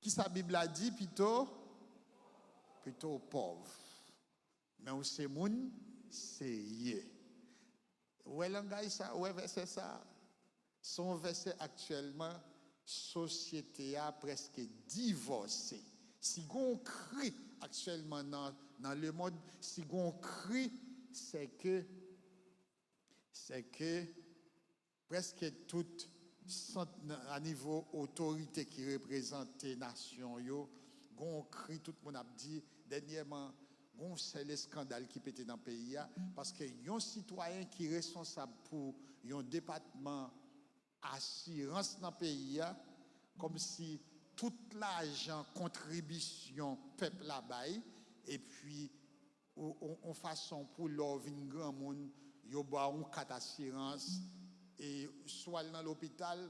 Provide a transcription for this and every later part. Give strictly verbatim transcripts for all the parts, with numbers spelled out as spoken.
Kisa Bib la di? Pito, pito w pòv, men ou se moun serye. Ou wè langaj sa, ou wè vèsè sa? Se yon vèsè aktyèlman, sosyete a prèske divòse. Si gen yon kri aktyèlman nan, nan lemonn, si gen yon kri, se ke, se ke prèske tout sant nan, a nivo otorite ki reprezante nasyon yo, gen yon kri tout moun ap di, dènyèman, gen yon sèl eskandal ki pete nan peyi a, paske yon sitwayen ki responsab pou yon depatman asirans nan peyi a, kòmsi tout lajan kontribisyon pèp la bay, epi ou, ou, yon fason pou lè w vin granmoun, yo ba w yon kat asirans, e si w al nan lopital,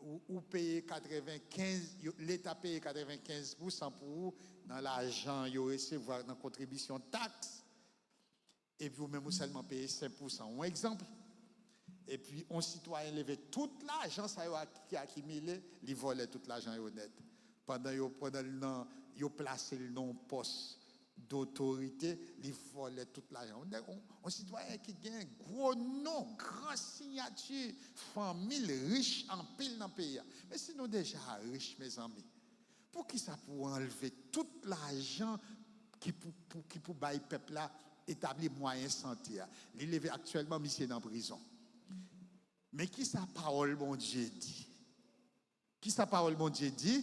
ou, ou peye katrevenkenz, yo, Leta peye katrevenkenz pousan pou ou nan lajan yo resevwa nan kontribisyon taks, epi ou menm ou sèlman peye senk pousan. Yon egzanp, epi yon sitwayen leve tout lajan sa yo ak-, ki akimile, li vòlè tout lajan yo nèt. Pandan yo, pandan l nan, yo plase l nan yon pòs dotorite, li vòlè tout lajan. Yon nèg, yon, yon sitwayen ki gen gwo non, gran siyati, fanmi l rich anpil nan peyi a. Men si nou deja rich, mezanmi, poukisa pou w anlve tout lajan ki pou, pou, ki pou bay pèp la, etabli mwayen sante a? Li leve aktyèlman, misye nan prizon. Men kisa pawòl Bondye di? Kisa pawòl Bondye di?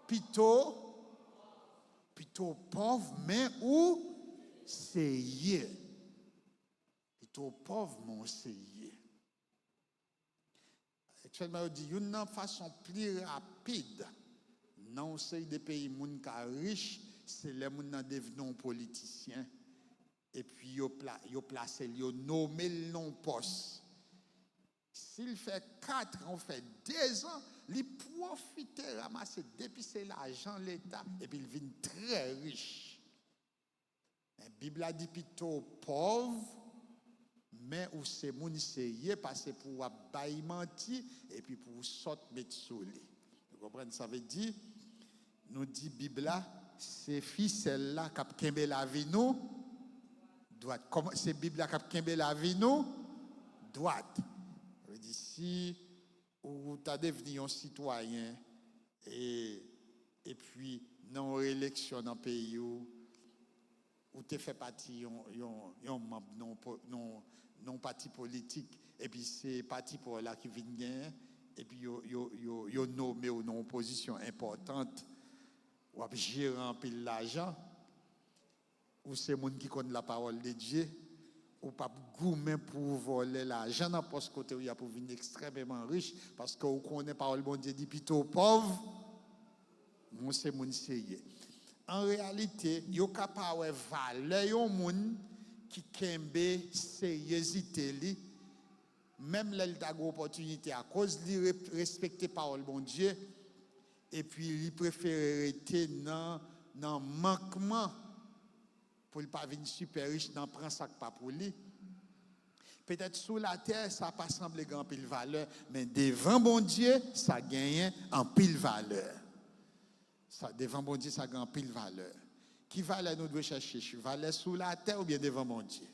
Pito, pito w pòv, men ou serye. Pito w pòv, men ou serye. Aktyèlman, yo di youn nan fason pli rapid nan yon seri de peyi moun ka rich, se lè moun nan devni yon politisyen, epi yo pla-, yo plase l, yo nome l nan yon pòs. Si l fè kat an ou fè dezan, li pwofite ranmase, depise lajan Leta, epi l vin trè rich. Men Bib la di pito w pòv, men ou se moun serye, pase pou w ap bay manti, epi pou w sòt met sou li. Ou konprann? Sa vle di, nou di Bib la, se fisèl la k ap kenbe lavi nou dwat. Kòman, se Bib la k ap kenbe lavi nou dwat. Sa vle di, si ou ta devni yon sitwayen, e, epi nan yon reeleksyon nan peyi w, ou te fè pati yon, yon, yon manm nan yon po-, nan yon, nan yon pati politik, epi se pati pa w la ki vin genyen, epi yo, yo, yo, yo nome w nan yon pozisyon enpòtan, w ap jere anpil lajan, ou se moun ki konn la parole de Dieu, ou p ap goumen pou w vòlè lajan nan pòs kote w ye a pou w vin ekstrèmeman rich, paske ou konnen pawòl Bondye di pito w pòv, men w se moun serye. An reyalite, yo ka pa wè valè yon moun ki kenbe seryezite li, menm lè li ta gen opòtinite, akoz li re-, respekte pawòl Bondye, epi li prefere rete nan, nan mankman pou l pa vin sipè rich nan pran sa k pa pou li. Petèt sou latè, sa pa sanble gen anpil valè, men devan Bondye, sa genyen anpil valè. Sa, devan Bondye, sa gen anpil valè. Ki valè nou dwe chèche? Valè sou latè oubyen devan Bondye?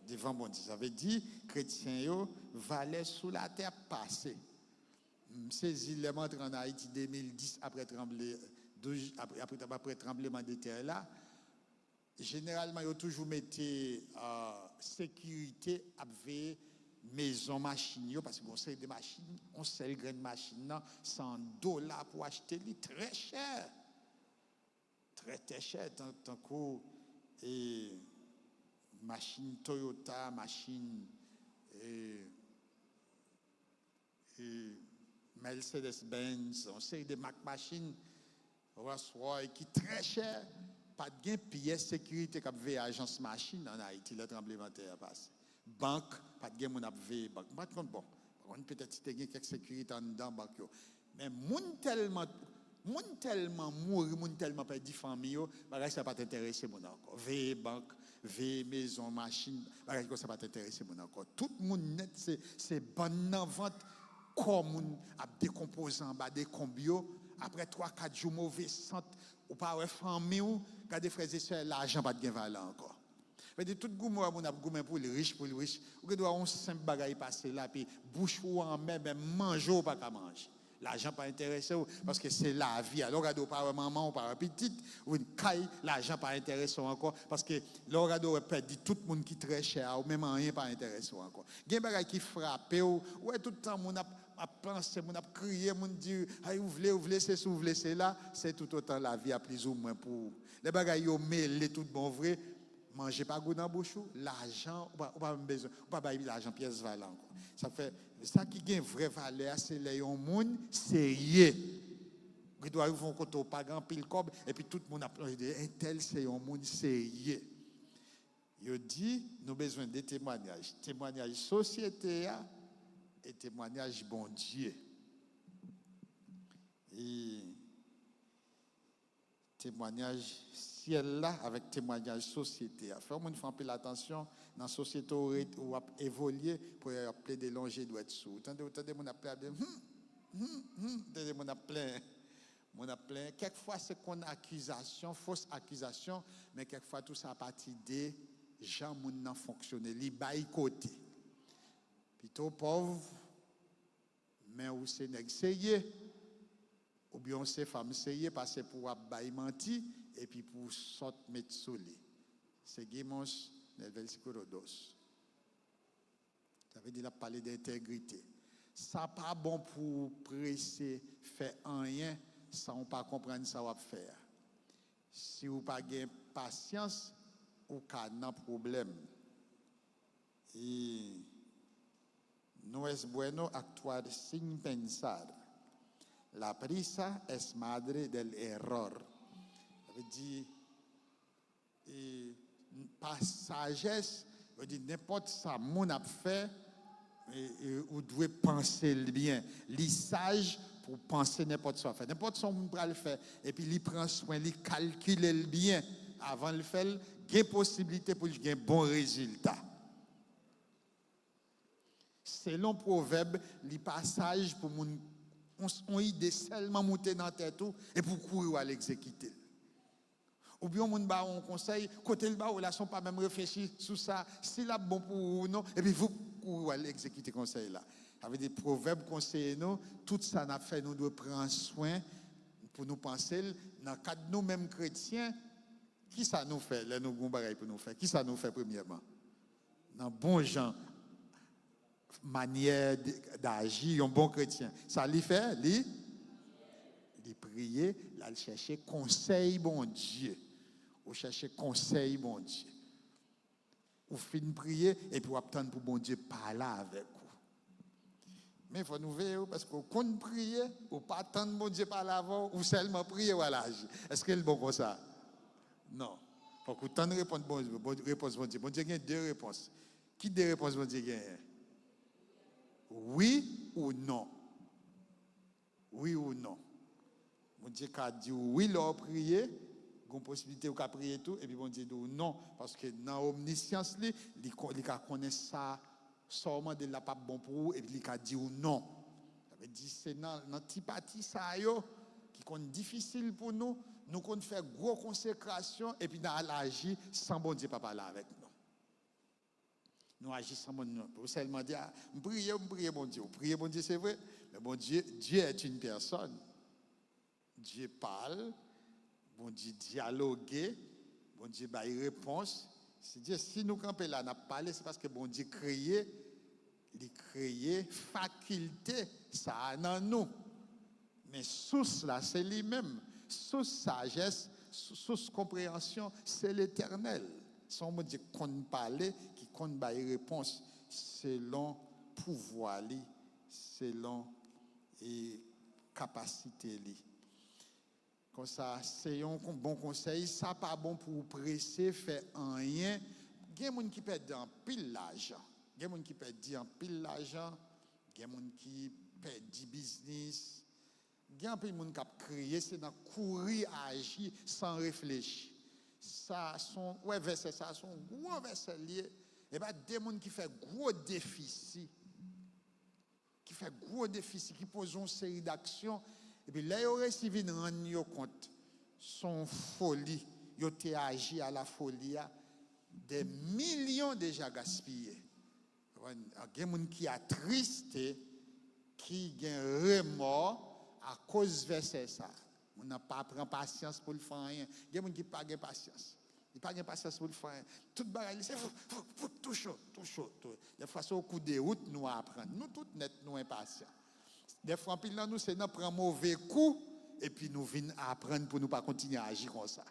Devan Bondye. Sa vle di, kretyen yo, valè sou latè ap pase. M sezi lè m antre ann Ayiti de mil dis, apre tranble, douz, apre, apre, apre tranbleman de tè la. Jeneralman, yo toujou mete, euh, sekirite ap veye mezon, machin yo, paske gon seri de machin, yon sèl grenn machin nan, se an dola pou achte li, trè chè. Trè, trè chè, tan-, tankou, e, machin Toyota, machin, e, e, Mercedes-Benz, yon seri de mak machin, Rolls-Royce, ki trè chè, pa t gen pyès sekirite k ap veye ajans machin ann Ayiti lè tranblemanntè a pase. Bank, pa t gen moun ap veye bank. M pa t konn, bon, pa konn, petèt si te gen kèk sekirite anndan bank yo. Men moun tèlman, moun tèlman mouri, moun tèlman pèdi fanmi yo, bagay sa pa t enterese moun ankò. Veye bank, veye mezon, machin, bagay konsa pa t enterese moun ankò. Tout moun nèt, se, se bann nan vant, kò moun ap dekonpoze anba dekonb yo, Apre twa, kat jou move sant, ou pa wè fanmi w, gade frè e sè, lajan pa t gen valè ankò. Vle di, tout goumen w wè moun ap goumen pou l rich, pou l rich, ou gen dwa yon senp bagay pase la, epi bouch ou anmè, menm manje w pa ka manje. Lajan pa enterese w, paske se lavi a. Lè w gade, w pa wè manman w, w pa wè pitit, ou vin kay, lajan pa enterese w ankò, paske lè w gade, w wè pèdi tout moun ki trè chè a ou, menm anyen pa enterese w ankò. Gen bagay ki frape w, ou wè tout tan moun ap, ap panse, moun ap kriye, moun di, ay, ou vle, ou vle sesi, ou vle sela, se toutotan lavi a plizoumwen pou ou. Lè bagay yo mele tout bon vre, manje pa gou nan bouch ou, lajan, ou pa, ou pa menm bezwen, ou pa bay lajan pyès valè ankò. Sa fè, sa ki gen vrè valè a, se lè yon moun serye. Ou gen dwa rive yon kote ou pa gen anpil kòb, epi tout moun ap plonje de entèl se yon moun serye. Yo di, nou bezwen de temwanyaj. Temwanyaj sosyete a e temwanyaj Bondye. E temwanyaj syèl la avèk temwanyaj sosyete a. Fè yon moun fè anpil atansyon nan sosyete ou ret, ou ap evolye, pou y ap plede lonje dwèt sou ou. Tande, ou tande moun ap plede, hmm, hmm, hmm, tande moun ap plenyen. Moun ap plenyen. Kèk fwa se konn akizasyon, fos akizasyon, men kèk fwa tou sa pati de jan moun nan fonksyone. Li bay kote. Pito pòv, men ou se nèg serye, oubyen ou se fanm serye, pase pou w ap bay manti, epi pou w sòt met sou li. Seguimos en el versículo dos. Sa vle di l ap pale de entegrite. Sa pa bon pou w prese fè anyen san w pa konprann sa w ap fè a. Si w pa gen pasyans, ou ka nan pwoblèm. E no es bueno actuar sin pensar. La prisa es madre del error. Sa vle di, e, pa sajès, yo di nenpòt sa moun ap fè, e, e, ou dwe panse l byen. Li saj pou w panse nenpòt sa w ap fè. Nenpòt sa yon moun pral fè, epi li pran swen, li kalkile l byen avan l fè l, gen posiblite pou l gen bon rezilta. Selon pwovèb, li pa saj pou moun, yon, yon ide sèlman moute nan tèt ou, epi w kouri w al egzekite l. Oubyen yon moun ba ou yon konsèy, kote l ba ou la, san w pa menm reflechi sou sa, si l ap bon pou ou ou non, epi voup, kouri w al egzekite konsèy la. Sa vle di, pwovèb konseye nou, tout sa n ap fè, nou dwe pran swen pou nou panse l. Nan kad nou menm kretyen, kisa nou fè lè nou gen yon bagay pou nou fè? Kisa nou fè premyèman? Nan bon jan, manyè d-, daji yon bon kretyen. Sa li fè? Li, li priye, l al chèche konsèy Bondye. Ou chèche konsèy Bondye. Ou fin priye, epi w ap tann pou Bondye pale avèk ou. Men fò nou veye wi, paske ou konn priye, ou pa tann Bondye pale avè w, ou sèlman priye, w al aji. Èske l bon konsa? Non. Fòk ou tann repons Bondye, bon, repons Bondye. Bondye gen de repons. Ki de repons Bondye genyen? Wi ou non? Wi ou non? Bondye ka di w wi lè w priye, gen posiblite ou ka priye tou, epi Bondye di w non, paske nan omnisyans li, li, ko- li ka konnen sa, sa w mande l la p ap bon pou ou, epi li ka di w non. Sa vle di se nan, nan ti pati sa yo ki konn difisil pou nou, nou konn fè gwo konsekrasyon, epi n al aji san Bondye pa pale avèk nou. Nou aji san moun, nou, ou sèlman di, a, m priye, m priye Bondye. Ou priye Bondye, se vre, men Bondye, Dieu est une personne. Dieu parle, Bondye dyaloge, Bondye bay repons. Si Dieu, si nou kanpe la, n ap pale, se paske Bondye kreye, li kreye fakilte sa a nan nou. Men sous la, se li menm. Sous sajès, sou- sous konpreyansyon, se Letènèl. Se yon Bondye ki konn pale, ki konn bay repons selon pouvwa li, selon, e, kapasite li. Konsa, se yon kon- bon konsèy, sa pa bon pou w prese fè anyen. Gen moun ki pèdi anpil lajan. Gen moun ki pèdi anpil lajan. Gen moun ki pèdi biznis. Gen anpil moun k ap kriye, se nan kouri aji san reflechi. Sa se yon, w wè vèsè sa, se yon gwo vèsè l ye. E pa de moun ki fè gwo defisi, ki fè gwo defisi, ki poze yon seri d aksyon, Epi lè yo resi vin rann yo kont, se yon foli, yo te aji a la foli a, des millions deja gaspiye. Gen moun ki atriste, ki gen remò akoz vèsè sa. Moun nan pa pran pasyans pou l fè anyen. Gen moun ki pa gen pasyans. Li pa gen pasyans pou l fè anyen. Tout bagay li se fou, fou, fou, tou cho, tou cho, tou. Dèfwa se yon kou de wout nou aprann. Nou tout nèt nou enpasyan. Dèfwa anpil nan nou se nan pran move kou, epi nou vin aprann pou nou pa kontinye aji konsa.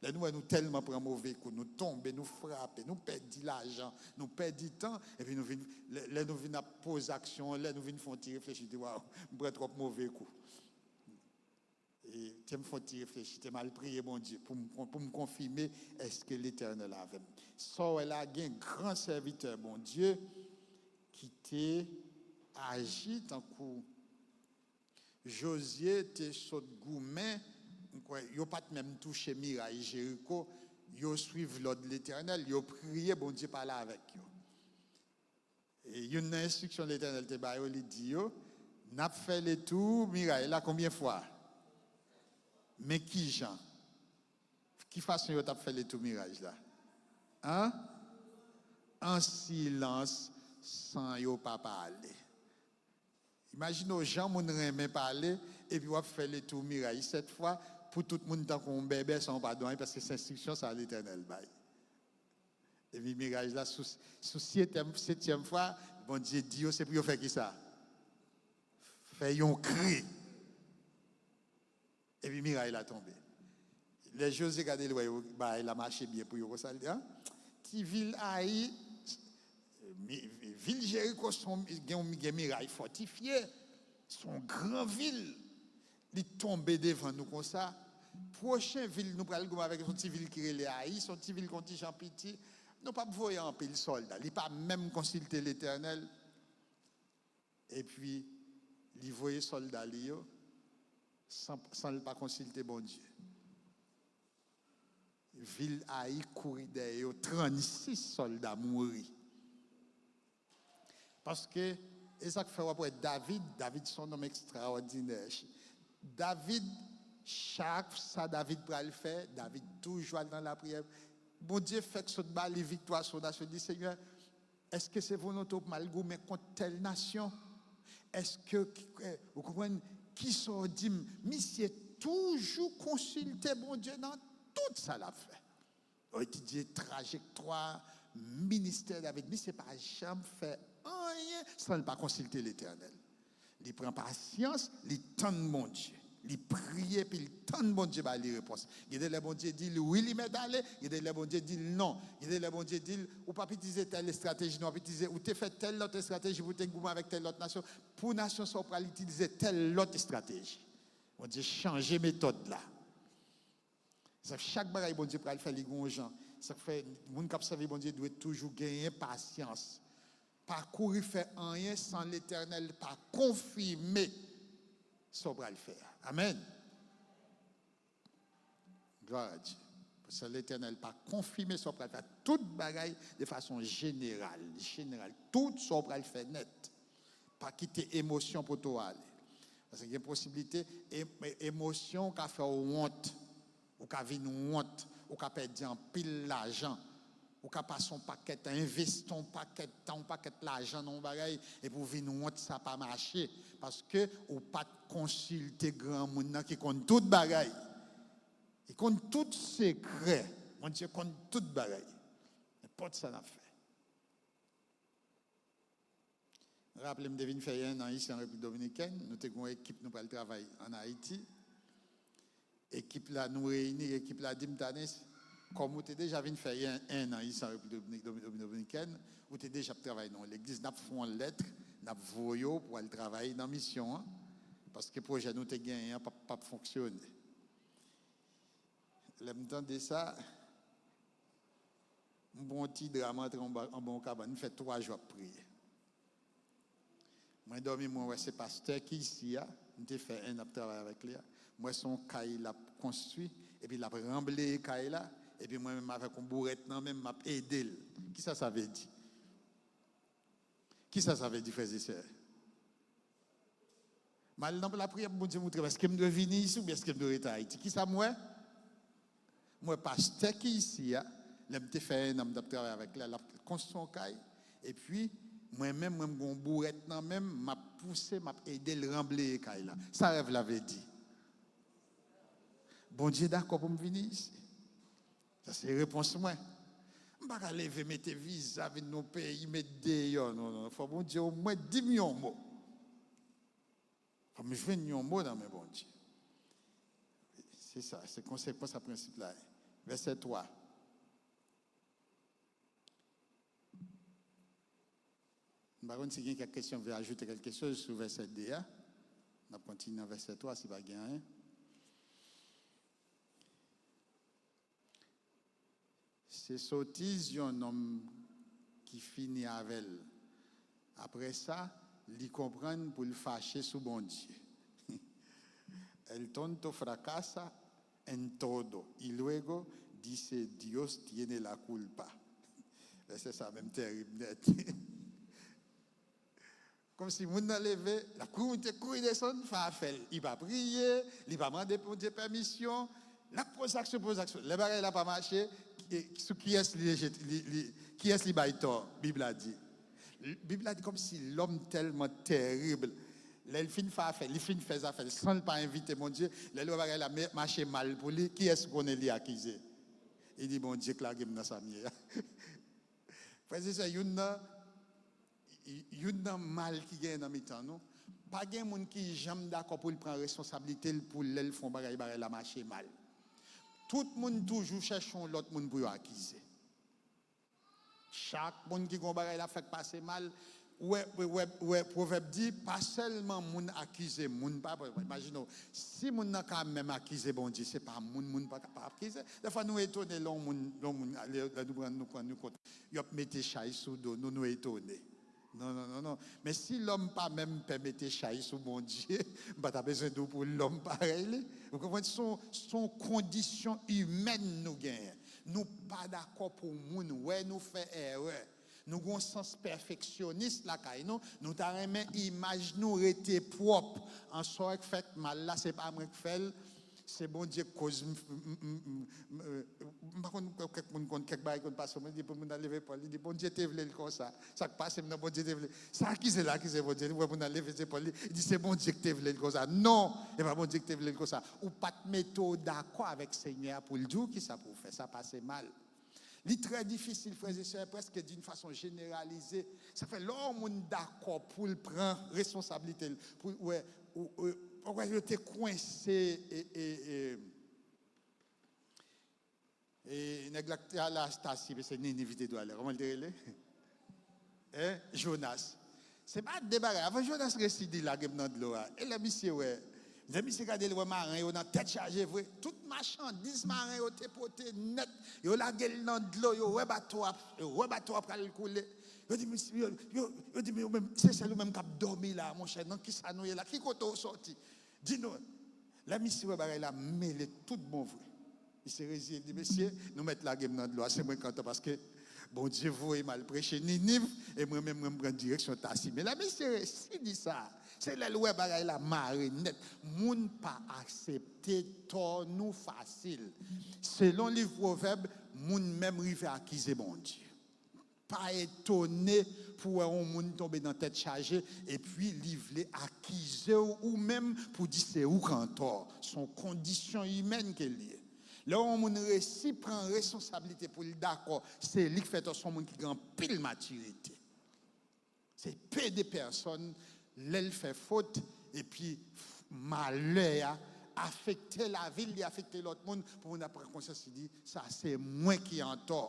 Lè nou wè nou tèlman pran move kou, nou tonbe, nou frape, nou pèdi lajan, nou pèdi tan, epi nou vin, lè, lè nou vin ap poze aksyon, lè nou vin fè yon ti reflechi, di, waw, m pran twòp move kou. E te m fè yon ti reflechi, te m al priye Bondye pou m, pou m konfime èske Letènèl avè m. Sa w wè la, gen gran sèvitè Bondye ki te aji tankou Jozye te sot goumen, m kwè, yo pa t menm touche miray Jeriko, yo swiv lòd Letènèl, yo priye Bondye pale avèk yo. E youn nan enstriksyon Letènèl te ba yo, li di yo, n ap fè letou miray la konbyen fwa? Men ki jan? Ki fason yo t ap fè letou miray la? An? An silans, san yo pa pale. Imajine w jan moun renmen pale, epi w ap fè letou miray sèt fwa, pou tout moun tankou yon bèbè san w pa di anyen, paske se enstriksyon sa Letènèl bay. Epi miray la sou, sou setyèm, setyèm fwa, Bondye di yo se pou yo fè kisa? Fè yon kri. Epi miray la tonbe. Lè Jozye gade l wè yo, bagay la mache byen pou yo konsa, li di, an, ti vil Ayi, mi, vil Jeriko, se yon, gen, gen miray fòtifye, se yon gran vil. Li tonbe devan nou konsa. Pwochen vil nou pral goumen avèk, se yon ti vil ki rele Ayi, se yon ti vil ki yon ti jan piti. Nou p ap voye anpil sòlda. Li pa menm konsilte Letènèl. Epi, li voye sòlda li yo san, san l pa konsilte Bondye. Vil Ayi kouri dèyè yo, trannsis sòlda mouri. Paske, e sa k fè w ap wè David, David se yon nonm ekstraòdinè. David, chak sa David pral fè, David toujou al nan lapriyè. Bondye fèk sot ba li viktwa sou nasyon, li di, Senyè, èske se volonte w pou m al goumen kont tèl nasyon? Èske, eh, ou konprann, kisa w di m? Misye toujou konsilte Bondye nan tout sa l ap fè. Ou etidye trajektwa ministè David. Misye pa janm fè anyen san l pa konsilte Letènèl. Li pran pasyans, li tann Bondye. Li priye, epi l tann Bondye ba li repons. Gen de lè Bondye di l wi, li mèt ale. Gen de lè Bondye di l non. Gen de lè Bondye di l, ou p ap itilize tèl estrateji, non, w ap itilize, ou te fè tèl lòt estrateji pou w te goumen avèk tèl lòt nasyon. Pou nasyon sa, w pral itilize tèl lòt estrateji. Bondye chanje metòd la. Sa, chak bagay Bondye pral fè, li gen yon jan. Sa k fè, moun k ap sèvi Bondye dwe toujou genyen pasyans. Pa kouri fè anyen san Letènèl pa konfime sa w pral fè a. Amèn. Glwa a Dye. San Letènèl pa konfime sa w pral fè a. Tout bagay de fason jeneral, jeneral. Tout sa w pral fè nèt. Pa kite emosyon pote w ale. Paske gen posiblite, e-, e-, emosyon ka fè w wont. Ou ka vin wont, ou ka pèdi anpil lajan, ou ka pase yon pakèt, envesti yon pakèt tan, yon pakèt lajan nan yon bagay, epi w vin wont sa pa mache, paske ou pa t konsilte granmoun nan ki konn tout bagay. Li konn tout sekrè. Bondye konn tout bagay. Nenpòt sa n ap fè. Raple m te vin fè enn an isi an Repiblik Dominikèn, nou te gen yon ekip nou pral travay ann Ayiti. Ekip la, nou reyini, ekip la di m, Tanis, kòm ou te deja vin fè enn, enn an isi an Repiblik Dominik-, Dominik-, Dominikèn, ou te deja ap travay nan yon legliz, n ap fè yon lèt, n ap voye w pou w al travay nan misyon an, paske pwojè nou te genyen an p ap, p ap fonksyone. Lè m tande sa, m pran yon ti dra, m antre anba, anba yon kabann, m fè twa jou ap priye. Mwen dòmi, mwen wè se pastè ki isi a, m te fè enn ap travay avèk li a. M wè se yon kay l ap konstwi, epi l ap ranbleye kay la, epi mwen menm avèk yon bourèt nan men m, m ap ede l. Kisa sa vle di? Kisa sa vle di, frè e sè? M al nan lapriyè pou Bondye montre m, èske m dwe vini isi oubyen èske m dwe rete Ayiti? Kisa m wè? M wè pastè ki isi a, lè m te fè en an m t ap travay avèk li a, l ap konstwi yon kay. Epi, mwen menm, mwen, m gen yon bourèt nan men m, m ap pouse, m ap ede l ranbleye kay la. Sa rèv la vle di? Bondye dakò pou m vini isi. Sa se repons mwen. M pa ka leve, mete viza, vin nan yon peyi, met deyò. Non, non, fò Bondye omwen di m yon mo. Fò m jwenn yon mo nan men Bondye. Se sa, se konsekans a prensip la ye. Vèsè twa. M pa konn si gen kèk kesyon, vle ajoute kèk kesyon sou vèsè de a. N ap kontinye nan vèsè twa si pa gen anyen. Se sotiz yon nonm ki fini avè l. Apre sa, li konprann pou l fache sou Bondye. El tonto fracasa en todo, y luego dice, Dios tiene la culpa. Vèsè sa menm tèrib nèt. Kòmsi moun nan leve, l ap kouri monte, kouri desann, fè afè l. Li pa priye, li pa mande Bondye pèmisyon. L ap poze aksyon, poze aksyon. Lè bagay la pa mache, ki- sou kiyès li, li, li, kiyès li bay tò? Bib la di. Bib la di kòmsi lòm tèlman tèrib. Lè l fin fè afè, li fin fè zafè l san l pa envite Bondye. Lè l wè bagay la me- mache mal pou li, kiyès ou konnen li akize? Li di, Bondye k lage m nan sa m ye a. Frè e sè, youn nan, youn nan mal ki genyen nan mitan nou, pa gen moun ki janm dakò pou l pran responsablite l pou lè l fè yon bagay, bagay la mache mal. Tout moun toujou chèche yon lòt moun pou yo akize. Chak moun ki gen yon bagay l ap fè k pase mal, ou wè, ou wè, ou wè, pwovèb di, pa sèlman moun akize moun, pa, pa, imajine w, si moun nan ka menm akize Bondye, se pa moun, moun pa ka pa akize. Dèfwa nou etone lè yon moun, lè yon moun, lè, lè nou pran, nou pran nou kont, y ap mete chay sou do nou, nou etone. Non, non, non, non. Men si lòm pa menm pè mete chay sou Bondye, m pa ta bezwen di w pou lòm parèy li. Ou konprann? Se yon, se yon kondisyon imèn nou genyen. Nou pa dakò pou moun wè nou fè erè. Nou gen yon sans pèfeksyonis lakay nou. Nou ta renmen imaj nou rete pwòp. An sa w wè k fèt mal la, se pa mwen k fè l. Se Bondye k koz. M, m, m, m, m, m pa konn, kèk moun konn, kèk bagay konn pase, mwen di pou moun nan leve pòl, li di, Bondye te vle l konsa. Sa k pase m nan, Bondye te vle. Sa akize l akize Bondye, li wè moun nan leve zepòl li, li di, se Bondye k te vle l konsa. Non, e pa Bondye k te vle l konsa. Ou pa t mete w dakò avèk Senyè a pou l di w kisa pou w fè. Sa pase mal. Li trè difisil, frè e sè, prèske d'une façon généralisée. Sa fè, lè yon moun dakò pou l pran responsablite l, pou l, wè, ou, ou, ou wè, yo te kwense, e, e, e, e nèg la k te al a Tasi, se Niniv li te dwe ale. Kòman l te rele? Hein? Jonas. Se pa de bagay. Avan Jonas resi di, lage m nan dlo a. E lè misye wè, lè misye gade, l wè maren yo nan tèt chaje vre. Tout machandiz maren yo te pote nèt, yo lage l nan dlo, yo wè bato a, yo wè bato a pral koule. Yo di, misye, yo, yo, yo di, men ou menm, Sesèl, ou menm k ap dòmi la, monchè, nan kisa nou ye la? Ki kote w sòti? Di nou. Lè misye wè bagay la mele tout bon vre, misye reziye, li di, mesye, nou mèt lage m nan dlo a, se mwen k antò, paske Bondye voye m al preche Niniv, e mwen menm, mwen pran direksyon Tasi. Men lè misye resi di sa, se lè l wè bagay la mare nèt. Moun pa aksepte tò nou fasil. Selon liv Pwovèb, moun menm rive akize Bondye. Pa etone pou wè yon moun tonbe nan tèt chaje, epi li vle akize w ou menm pou di se ou k antò. Se yon kondisyon imèn ke l ye. Lè yon moun resi pran responsablite pou l dakò, se li k fè tò, se yon moun ki gen anpil matirite. Se pe de pèsòn, lè l fè fot, epi malè a afekte lavi l, li afekte lòt moun, pou moun ap pran konsyans, li di, sa se mwen ki antò.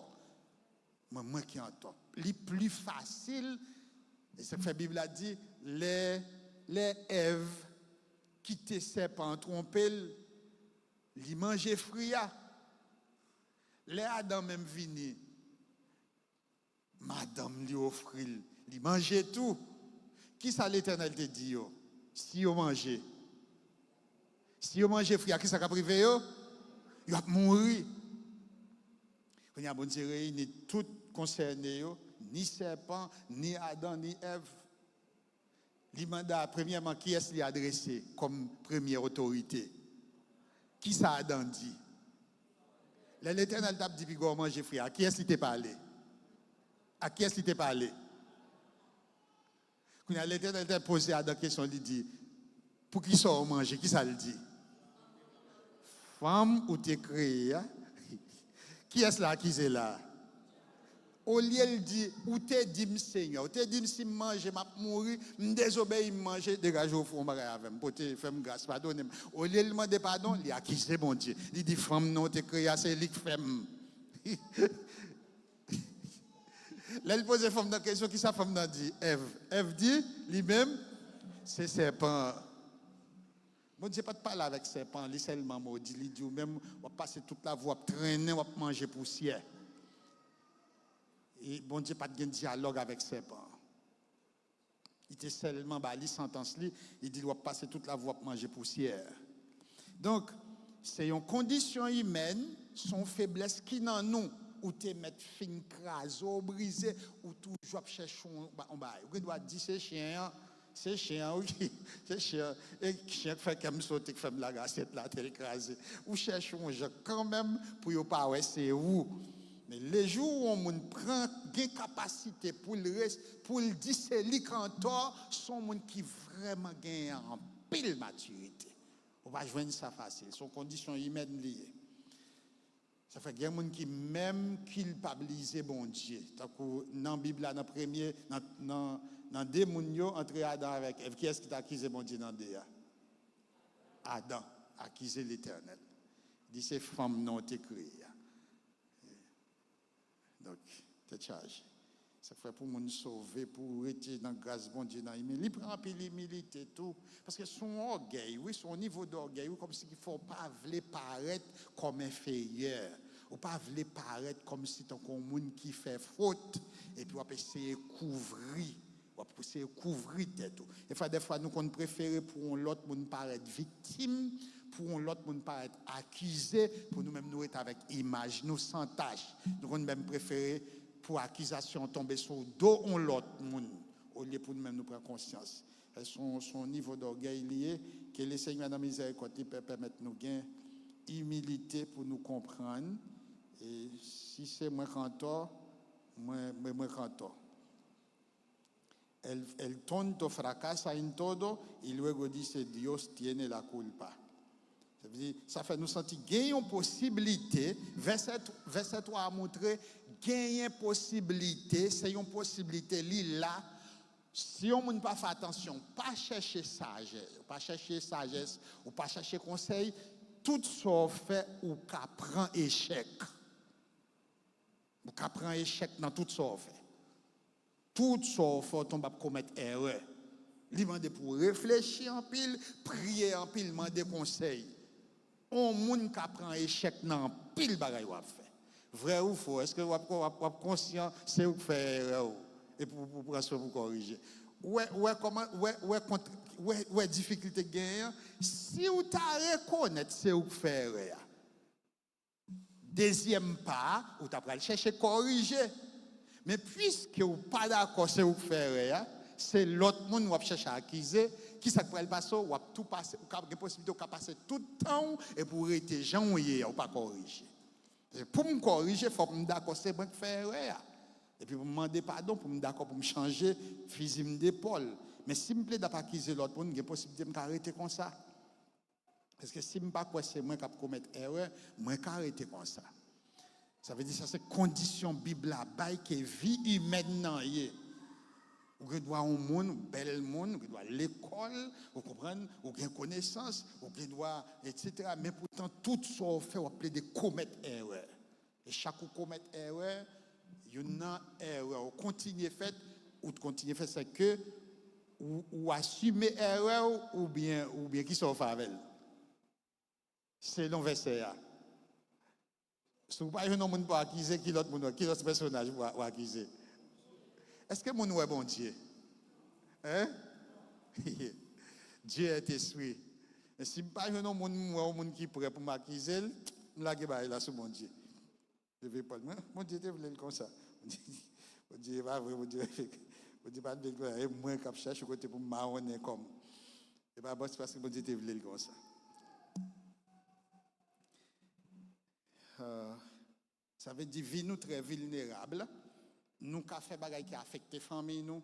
Mwen, mwen ki antò. Li pli fasil, e sa k fè Bib la di, lè, lè Èv kite sèpan an twonpe l, li manje fri a. Lè Adan menm vini, madanm li ofri l, li manje tou. Kisa Letènèl te di yo? Si yo manje, si yo manje fri a, kisa k ap rive yo? Yo ap mouri. Kounye a, Bondye reyini tout konsène yo, ni sèpan, ni Adan, ni Èv. Li mande a, premyèman, kiyès li adrese kòm premye otorite? Kisa Adan di? Lè Letènèl t ap di piga w manje fwi a, a kiyès li te pale? A kiyès li te pale? Kounye a, Letènèl te poze Adan kesyon, li di, poukisa w manje? Kisa l di? Fanm ou te kreye a. Kiyès l akize la? Olye l di, ou te di m, Senyè, ou te di m si m manje, m ap mouri, m dezobeyi, m manje, degaje w, fè yon bagay avè m, pote, fè m gras, padone m. Olye l mande padon, li akize Bondye. Li di, fanm nan ou te kreye a, se li k fè m. Lè l poze fanm nan kesyon, kisa fanm nan di? Èv. Èv di, li menm, se sèpan an. Bondye pa t pale avèk sèpan an, li sèlman modi, li di, ou menm, w ap pase tout lavi w ap trennen, w ap manje pousyè. E Bondye pa t gen dyalòg avèk sèpan an. Li te sèlman ba li santans li, li di l, w ap pase tout lavi w ap manje pousyè. Donk, se yon kondisyon imèn, se yon feblès ki nan nou. Ou te mèt fin kraze w, brize, ou toujou ap chèche yon ba-, yon bagay. Ou gen dwa di se chen an, se chen an, wi, se chen an. E chen an k fè kè m sote, k fè m lage asyèt la atè, l kraze. Ou chèche yon jan kanmenm pou yo pa wè se ou. Men lejou yon moun pran, gen kapasite pou l res-, pou l di se li k antò, se yon moun ki vrèman genyen anpil matirite. Ou pa jwenn sa fasil. Se yon kondisyon imèn li ye. Sa fè gen moun ki menm kilpablize Bondye. Tankou nan Bib la, nan premye, nan, nan, nan de moun yo, antre Adan avèk Èv, kiyès ki t akize Bondye nan de a? Adan akize Letènèl. Di se fanm nan w te kreye a. Donk, tèt chaje. Sa k fè pou moun sove, pou rete nan gras Bondye, nan imil-, li pran anpil imilite tou. Paske se yon ògèy, wi, se yon nivo dògèy, wi, kòmsi ki fè w pa vle parèt kòm enferyè. Ou pa vle parèt kòmsi tankou yon moun ki fè fot, epi w ap eseye kouvri. W ap eseye kouvri tèt ou. Defwa, defwa, nou konn prefere pou yon lòt moun parèt viktim, pou yon lòt moun parèt akize, pou nou menm nou ret avèk imaj nou san tach. Nou konn menm prefere pou akizasyon an tonbe sou do yon lòt moun, olye pou nou menm nou pran konsyans. Se yon, se yon nivo dògèy li ye, ke Lesenyè nan mizèrikòd li pè-, pèmèt nou gen imilite pou nou konprann. E si se mwen k antò, mwen, mwen, mwen k antò. El, el tonto fracasa en todo y luego dice, Dios tiene la culpa. Sa vle di, sa fè nou santi gen yon posiblite, vèsè, vèsè twa a montre, genyen posiblite, se yon posiblite, li la. Si yon moun pa fè atansyon, pa chèche sajès, ou pa chèche sajès, ou pa chèche konsèy, tout sa w fè, ou ka pran echèk. Ou ka pran echèk nan tout sa w fè. Tout sa w fè, w tonbe ap komèt erè. Li mande pou w reflechi anpil, priye anpil, mande konsèy. On moun ka pran echèk nan anpil bagay w ap fè. Vrè ou fo, èske w ap, w ap, w ap konsyan se ou k fè erè w? Epi w, w pran swen pou w korije. Ou wè, ou wè kòman, ou wè, ou wè kont-, ou wè, ou wè difikilte k genyen an? Si w ta rekonèt se ou k fè erè a, dezyèm pa a, ou ta pral chèche korije. Men piske ou pa dakò se ou k fè erè a, se lòt moun w ap chèche akize, kisa k pral pase w? W ap tou pase, ou ka gen posiblite w ka pase tout tan w epi w rete jan w ye a, ou pa korije. E pou m korije, fòk m dakò se mwen k fè erè a. Epi pou m mande padon, pou m dakò pou m chanje fizi m de pòl. Men si m plede ap akize lòt moun, gen posiblite m ka rete konsa. Paske si m pa kwè se mwen k ap komèt erè, mwen ka rete konsa. Sa vle di sa se kondisyon Bib la bay ke vi imèn nan ye. Ou gen dwa yon moun, ou bèl moun, ou gen dwa lekòl, ou konprann, ou gen konesans, ou gen dwa, etsetera. Men poutan, tout sa w fè, w ap plede komèt erè. E chak ou komèt erè, youn nan erè ou kontinye fèt, ou t kontinye fè, se ke ou, ou asime erè w, oubyen, oubyen kisa w fè avè l? Selon vèsè a. Si w pa jwenn yon moun pou akize, ki lòt moun, ki lòt pèsonaj w a, w akize? Èske moun wè Bondye? Hein? Dieu est esprit. Men si m pa jwenn yon moun, m wè yon moun ki prè pou m akize l, m lage bagay la sou Bondye. Leve pòt mwen, Bondye te vle l konsa. Bondye, Bondye, e pa vre, Bondye, Bondye pa t vle l konsa, e mwen k ap chèche kote pou m mawonnen kò m. E pa paske Bondye te vle l konsa. Sa vle di vi nou trè vilnerab. Nou ka fè bagay ki afekte fanmi nou.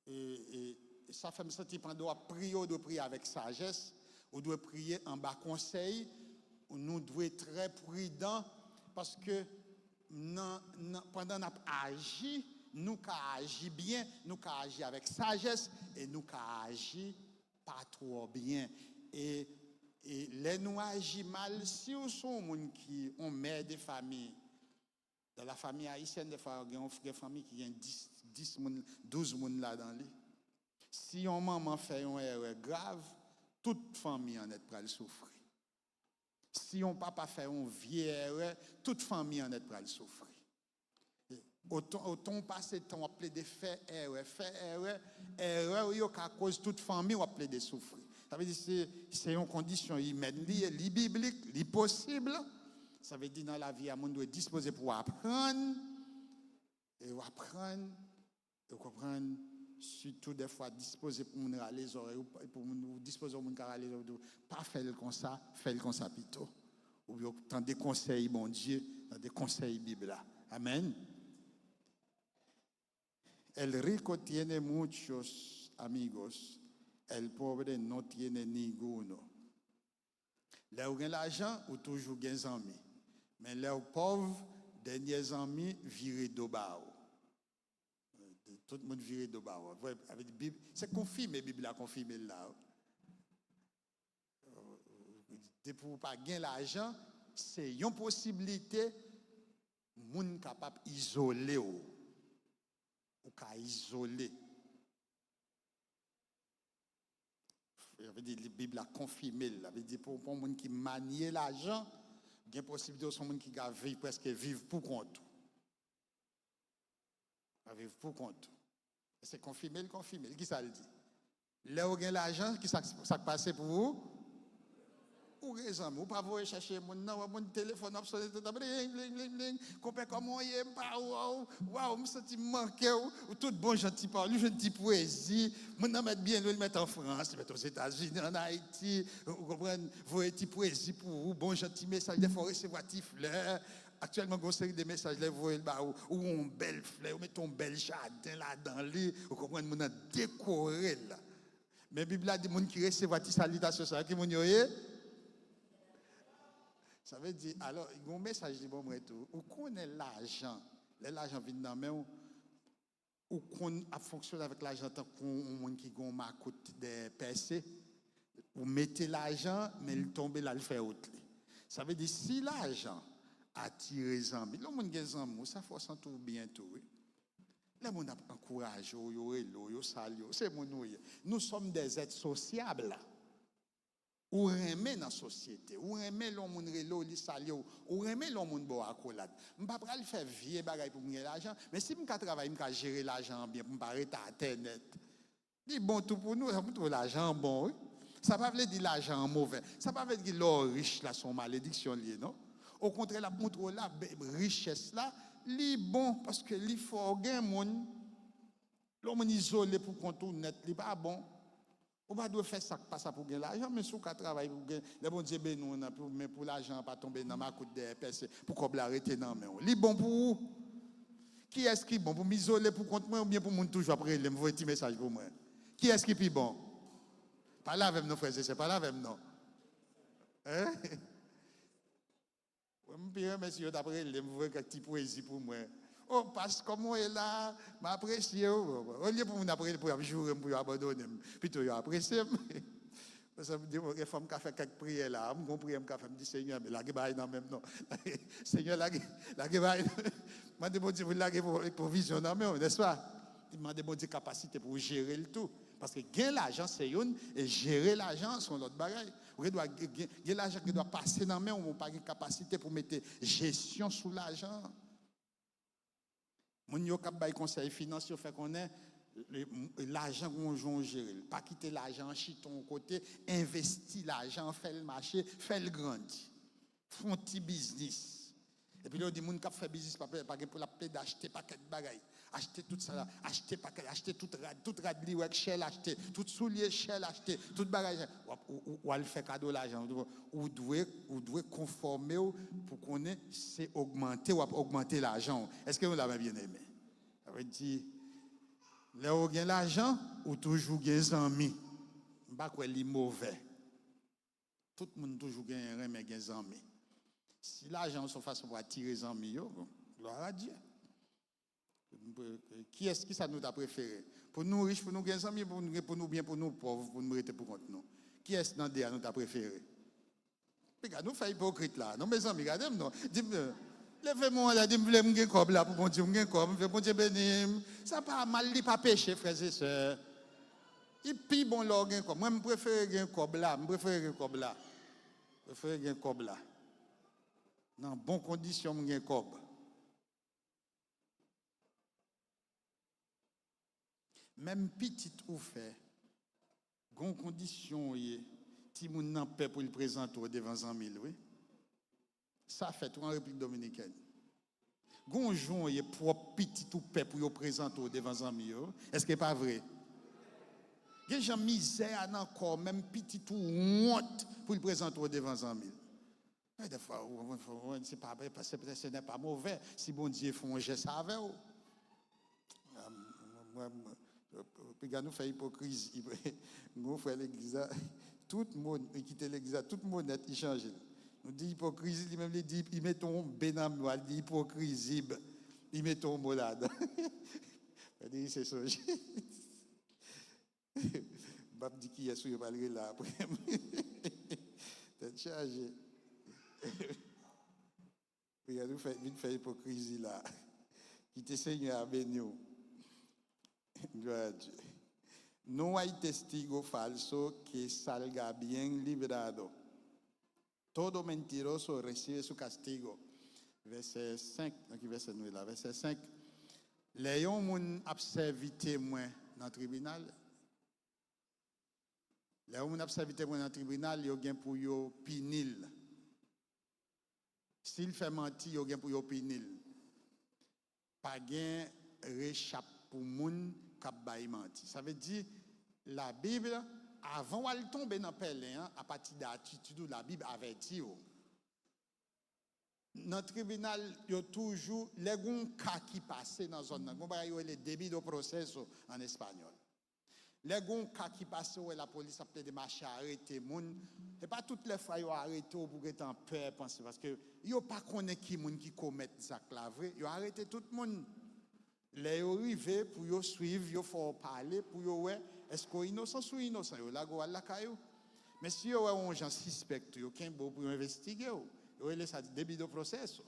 E, e, e sa fè m santi pandan w ap priye, w dwe priye avèk sajès, w dwe priye anba konsèy. Nou dwe trè pridan paske nan, nan, pandan n ap aji, nou ka aji byen, nou ka aji avèk sajès e nou ka aji pa twò byen. E, e lè nou aji mal, si w se yon moun ki, yon mè de fami, dans la famille haïtienne, defwa gen yon gen fanmi ki gen dis, dis moun, douz moun ladan li. Si yon manman fè yon erè grav, tout fanmi an nèt pral soufri. Si yon papa fè yon vye erè, tout fanmi an nèt pral soufri. Otan, otan w pase tan w ap plede fè erè, fè erè, erè w yo ka koz tout fanmi w ap plede soufri. Sa vle di se, se yon kondisyon imèn li ye, li biblik, li posib. Sa vle di nan lavi a, moun dwe dispoze pou w aprann, e w aprann, e w konprann, sitou defwa dispoze pou moun rale zòrèy ou, pou moun, ou dispoze yon moun ka rale zòrèy ou di w, pa fè l konsa, fè l konsa pito. Oubyen w tande konsèy Bondye, tande konsèy Bib la. Amèn. El rico tiene muchos amigos, el pobre no tiene ninguno. Lè w gen lajan, ou toujou gen zanmi. Men lè w pòv, dènye zanmi vire do ba w. Tout moun vire do ba w. Vre, avè Bib, se konfime, Bib la konfime l la. Depi w pa gen lajan, se yon posiblite moun kapab izole w. Ou ka izole. Sa vle di, Bib la konfime l. Sa vle di, pou, pou yon moun ki manye lajan, gen posiblite w se yon moun ki ka viv, prèske viv pou kont ou. Ka viv pou kont ou. Se konfime l, konfime l. Kisa l di? Lè w gen lajan, kisa, sa k pase pou ou? Ou gen zanmi, ou pa voye chèche moun nan, wè moun telefòn ap sonnen tout tan, bling, bling, bling, bling. Konpè, kòman w ye? M pa wè w. Waw, m santi m manke w. Ou tout bon jan ti pawòl, ou jwenn ti pwezi. Moun nan mèt byen lwen, li mèt an Frans, li mèt Ozetazini, ann Ayiti. Ou konprann? Voye ti pwezi pou ou, bon jan ti mesaj. Dèfwa w resevwa ti flè. Aktyèlman, gen yon seri de mesaj lè yo voye l ba ou, ou yon bèl flè, yo mete yon bèl jaden ladan li, ou konprann, moun nan dekore l. Men Bib la di moun ki resevwa ti salitasyon sa yo, ki moun yo ye? Sa vle di, alò, gen yon mesaj li ban mwen tou. Ou konnen lajan, lè lajan vin nan men w, ou konn ap fonksyone avèk lajan tankou yon moun ki gen yon makout dèyè pèse. Ou mete lajan, men li tonbe la, li fè wout li. Sa vle di, si lajan atire zanmi, lè yon moun gen zanmi w, sa fè w santi w byen tou, wi. Lè moun ap ankouraje w, yo rele w, yo salye w, se moun ou ye. Nous sommes des êtres sociables. Ou renmen nan sosyete. Ou renmen lè yon moun rele w, li salye w. Ou renmen lè yon moun ba w akolad. M pa pral fè vye bagay pou m gen lajan, men si m ka travay, m ka jere lajan an byen pou m pa rete atè nèt. Li bon tou pou nou, sa montre w lajan an bon, wi. Sa pa vle di lajan an movè. Sa pa vle di lè w rich la, se yon malediksyon li ye, non. Okontrè, l ap montre w la, be-, richès la, li bon, paske li fè w gen moun. Lè yon moun izole pou kont ou nèt, li pa bon. Ou pa dwe fè sa k pa sa pou gen lajan, men si w ka travay pou gen, lè Bondye beni w nan, pou, men pou lajan an pa tonbe nan makout dèyè pèse, pou kòb la rete nan men w. Li bon pou ou. Kiyès ki bon? Pou m izole pou kont mwen oubyen pou moun toujou ap rele m, voye ti mesaj pou mwen? Kiyès ki pi bon? Pale avè m non, frè e sè, pale avè m non. Hein? Mwen, m pi renmen si yo t ap rele m, voye kèk ti pwezi pou mwen. O, pas, kòman w ye la? M apresye w. Olye pou moun ap rele, pou y ap joure m, pou yo abandone m, pito yo apresye m. Paske m di, "Bon, gen fwa m ka fè kèk priyè la, m gon priyè m ka fè, m di, Senyè, men lage bagay nan men m non." Senyè, lage, lage bagay nan men m. Mande Bondye pou l lage pwo-, pwovizyon nan men w, nèspa? Li mande Bondye kapasite pou w jere l tou. Paske gen lajan se youn, e jere lajan se yon lòt bagay. Ou gen dwa gen, gen lajan ki gen dwa pase nan men w, men w pa gen kapasite pou mete jesyon sou lajan an. Moun yo k ap bay konsèy finans yo fè konnen, le, m-, lajan gen yon jan w jere l. Pa kite lajan an chita yon kote, envesti lajan an, fè l mache, fè l grandi. Fè yon ti biznis. Epi lè yo di moun k ap fè biznis pa, pa gen pou l ap plede achte pakèt bagay. Achte tout sa la, achte pakèt, achte tout rad, tout rad li wè k chè l achte, tout soulye chè l achte, tout bagay chè. W ap, ou, ou, ou al fè kado lajan. Ou dwe, ou dwe konfòme w pou konnen se ogmante w ap ogmante lajan w. Èske nou la, mè byeneme? Sa vle di, lè ou gen lajan, ou toujou gen zanmi. M pa kwè li movè. Tout moun toujou gen renmen gen zanmi. Si lajan w se yon fason pou atire zanmi yo, bon, gloire à Dieu. Kiyès, kisa nou ta prefere? Pou nou rich, pou nou gen zanmi, pou nou, pou nou byen, pou nou pòv, pou nou rete pou kont nou? Kiyès nan de a nou ta prefere? Piga nou fè ipokrit la. Non, mezanmi, gade m non. Di m, leve men w anlè, di m vle m gen kòb la pou Bondye, m gen kòb, m vle Bondye beni m. Sa pa mal, li pa peche, frè e sè. Li pi bon lè w gen kòb. Mwen, m prefere gen kòb la, m prefere gen kòb la. M prefere gen kòb la. Nan bon kondisyon, m gen kòb. Menm pitit ou fè, gon kondisyon w ye, timoun nan pè pou l prezante w devan zanmi l, wi. Sa fèt, wi, an Repiblik Dominikèn. Gon jan w ye, pwòp pitit ou pè pou yo prezante w devan zanmi yo. Èske pa vre? Gen jan mizè a nan kò w, menm pitit ou wont pou l prezante w devan zanmi l. E dèfwa, ou, ou, ou, se pa, se, se n'est pas mauvais si Bondye fè yon jès avè w. Ah, mwen, mwen, piga nou fè ipokrizi. Gon frè legliz la, tout mo, li kite legliz la, tout mo nèt, li chanje l. Nou di ipokrizi, li menm li di, li mete yon B nan mo a, li di ipokrizib. Li mete yon mo ladan. Mwen di, se sonje. M p ap di kiyès ou yo pral rele apre m. Tèt chaje. Priyè nou fè, vin fè ipokrizi la. Kite Senyè a beni w. Gloire à Dieu. No hay testigo falso que salga bien librado. Todo mentiroso recibe su castigo. Vèsè senk, nan ki vèsè nou ye la? Vèsè senk. Lè yon moun ap sèvi temwen nan tribinal, lè yon moun ap sèvi temwen nan tribinal, yo gen pou yo pini l. Si l fè manti, yo gen pou yo pini l. Pa gen rechap pou moun k ap bay manti. Sa vle di, Labib, avan w al tonbe nan pèlen an, apati de atitid ou, Labib avèti w. Nan tribinal, yo toujou, lè gen yon ka ki pase nan zòn nan, gen yon bagay yo rele debido proceso an espanyòl. Lè gen yon ka ki pase, ou wè lapolis ap plede mache arete moun. Se pa tout lè fwa yo arete w pou gentan pè panse, paske yo pa konnen ki moun ki komèt zak la vre. Yo arete tout moun. Lè yo rive, pou yo swiv, yo fè w pale, pou yo wè èske w inosan. Si w inosan, yo lage w al lakay ou. Men si yo wè w yon jan sispèk tou, yo kenbe w pou yo envestige w. Yo rele sa debido proceso.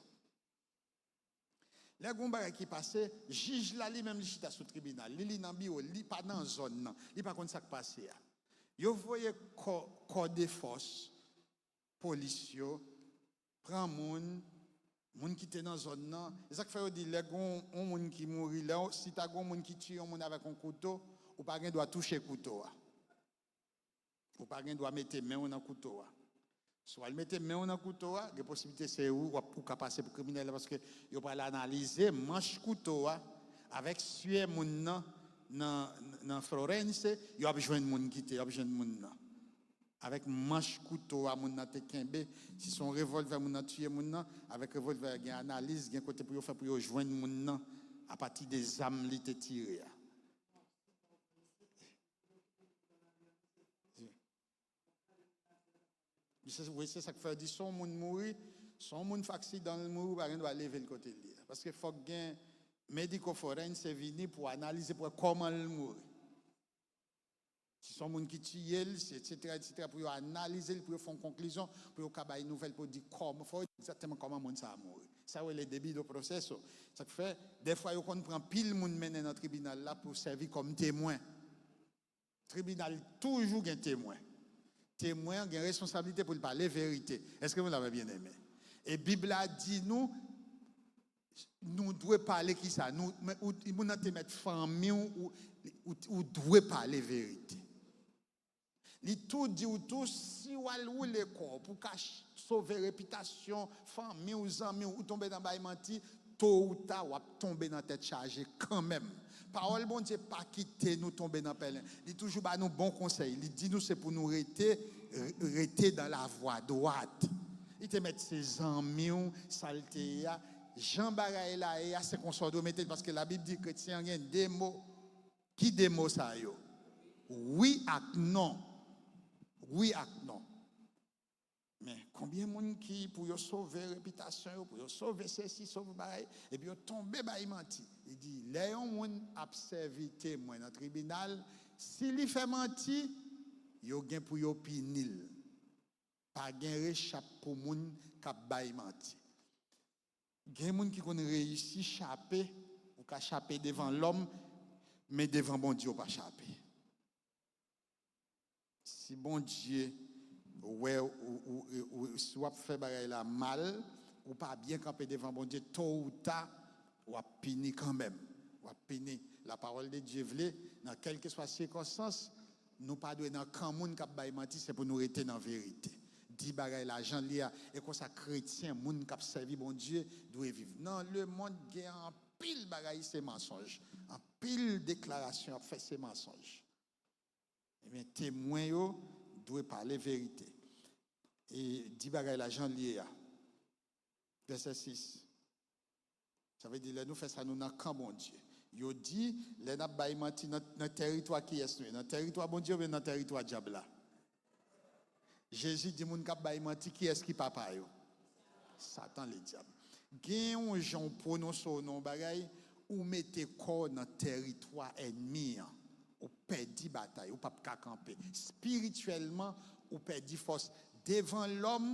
Lè gen yon bagay ki pase, jij la li menm li chita sou tribinal, li, li nan biwo l, li pa nan zòn nan, li pa konn sa k pase a. Yo voye kò, kò de fòs, polis yo, pran moun, moun ki te nan zòn nan. E sa k fè yo di, lè gen yon, yon moun ki mouri, lè w, si ta gen yon moun ki tiye yon moun avèk yon kouto, ou pa gen dwa touche kouto a. Ou pa gen dwa mete men w nan kouto a. Si w al mete men w nan kouto a, gen posiblite se ou, w ap, ou ka pase pou kriminèl la, paske yo pral analize manch kouto a avèk sye moun nan, nan, nan Florence, yo ap jwenn moun ki te, yo ap jwenn moun nan. Avèk manch kouto a moun nan te kenbe, si se yon revòlvè moun nan tiye moun nan, avèk revòlvè a gen analiz, gen kote pou yo fè pou yo jwenn moun nan apati de zam li te tire a. Se, wi, se sa k fè yo di, si yon moun mouri, si yon moun fè aksidan, l mouri, ou pa gen dwa leve l kote l ye a. Paske fòk gen mediko forense vini pou analize, pou wè kòman l mouri. Si se yon moun ki tiye l, si, etsetera, etsetera, pou yo analize l, pou yo fè yon konklizyon, pou yo ka bay nouvèl, pou yo di kòman, fò yo di egzakteman kòman moun sa a mouri. Sa yo rele debido proceso. Sa k fè, dèfwa yo konn pran pil moun mennen nan tribinal la pou sèvi kòm temwen. Tribinal toujou gen temwen. Temwen an gen responsablite pou l pale verite. Èske nou la, mè byeneme? E Bib la di nou, nou dwe pale kisa? Nou, men, ou, moun nan te mèt fanmi w, ou, ou, ou dwe pale verite. Li tou di w tou, si w al woule kò w pou ka ch-, sove repitasyon fanmi w, zanmi w, ou tonbe nan bay manti, To ou ta, w ap tonbe nan tèt chaje kanmenm. Pawòl Bondye pa kite nou tonbe nan pèlen. Li toujou ba nou bon konsèy. Li di nou se pou nou rete, re- rete dans la voie droite. Li te mèt se zanmi w, sa l te ye a. Jan bagay la ye a, se konsa w dwe mete l, paske Labib di kretyen an gen de mo. Ki de mo sa yo? Wi ak non. Wi ak non. Men, konbyen moun ki pou yo sove repitasyon yo, pou yo sove sesi, sove bagay, epi yo tonbe bay manti? Li di, lè yon moun ap sèvi temwen nan tribinal, si li fè manti, yo gen pou yo pini l. Pa gen rechap pou moun k ap bay manti. Gen moun ki konn reyisi chape, ou ka chape devan lòm, men devan Bondye ou pa chape. Si Bondye wè ou, ou, ou, ou, si w ap fè bagay la mal, ou pa byen kanpe devan Bondye, to ou ta, w ap pini kanmenm. W ap pini. La parole de Dieu vle, nan kèlkeswa sikonstans, nou pa dwe nan kan moun k ap bay manti, se pou nou rete nan verite. Di bagay la jan l ye a, e konsa kretyen, moun k ap sèvi Bondye, dwe viv. Nan lemonn, gen anpil bagay se mansonj. Anpil deklarasyon ap fè se mansonj. Ebyen, temwen yo dwe pale verite. E di bagay la jan l ye a. Vèsè sis. Sa vle di, lè nou fè sa, nou nan kan Bondye. Yo di, lè n ap bay manti nan, nan tèritwa kiyès nou ye? Nan tèritwa Bondye oubyen nan tèritwa dyab la? Jezi di moun k ap bay manti, kiyès ki papa yo? Satan, ledyab. Gen yon jan w pwononse w nan yon bagay, ou mete kò w nan tèritwa ènmi an. Ou pèdi batay, ou p ap ka kanpe. Espirityèlman, ou pèdi fòs. Devan lòm,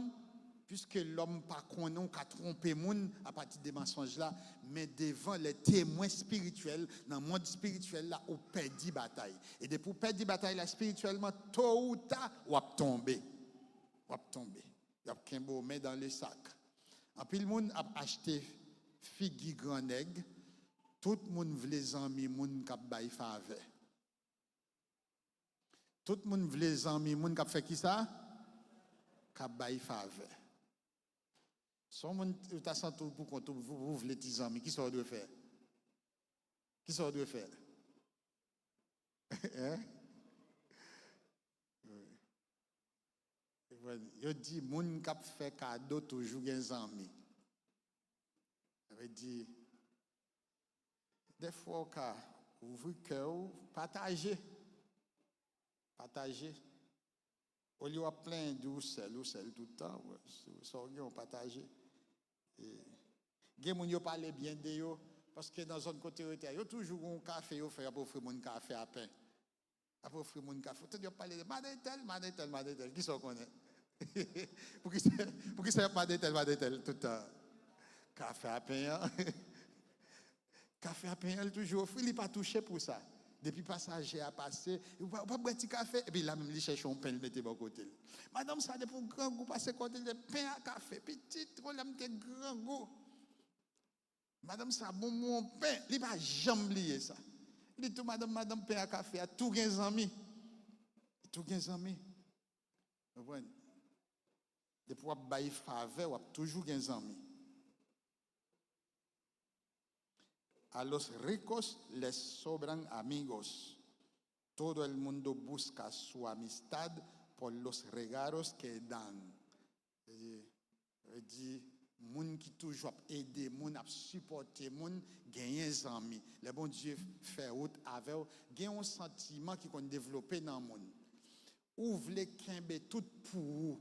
piske lòm pa konnen, ou ka twonpe moun apati de mansonj la, men devan lè temwen espirityèl, nan mond espirityèl la, ou pèdi batay. E depi w pèdi batay la espirityèlman, to ou ta, w ap tonbe. W ap tonbe. Y ap kenbe w men dan le sak. Anpil moun ap achte figi gran nèg. Tout moun vle zanmi moun k ap bay favè. Tout moun vle zanmi moun k ap fè kisa? K ap bay favè. Si yon moun ou ta santi w pou kont ou, ou, ou vle ti zanmi, kisa w dwe fè? Kisa w dwe fè? Hein? Wi. Yo di moun k ap fè kado toujou gen zanmi. Sa vle di, dèfwa w ka ouvri kè w, pataje. Pataje. Olye w ap plenyen, di w sèl, ou sèl tout tan, sa w gen, w pataje. E, gen moun yo pale byen de yo, paske nan zòn kote yo rete a, yo toujou gen yon kafe yo fè, y ap ofri moun kafe a pen. Ap ofri moun kafe. Ou tande yo ap pale de madan entèl, madan entèl, madan entèl. Kisa w konnen? Poukisa, poukisa y ap madan entèl, madan entèl tout tan? Kafe a pen an. Kafe a pen an, li toujou ofri, li pa touche pou sa. Depi pasaje a pase, ou pa, ou pa bwè ti kafe, epi la menm li chèche yon pen, li mete bò kote l. Madanm sa, depi w grangou, pase kote l, pen a kafe, pitit, ou lè m te grangou. Madanm sa bon m yon pen, li pa janm bliye sa. Li tou, madanm, madanm pen a kafe a, tou gen zanmi. Tou gen zanmi. Konprann? Depi w ap bay favè, w ap toujou gen zanmi. A los ricos les sobran amigos. Todo el mundo busca su amistad por los regalos que dan. Vle di, moun ki toujou ap ede moun, ap sipòte moun, genyen zanmi. Lè Bondye fè wout avè w, gen yon santiman ki konn devlope nan moun. Ou vle kenbe tout pou ou,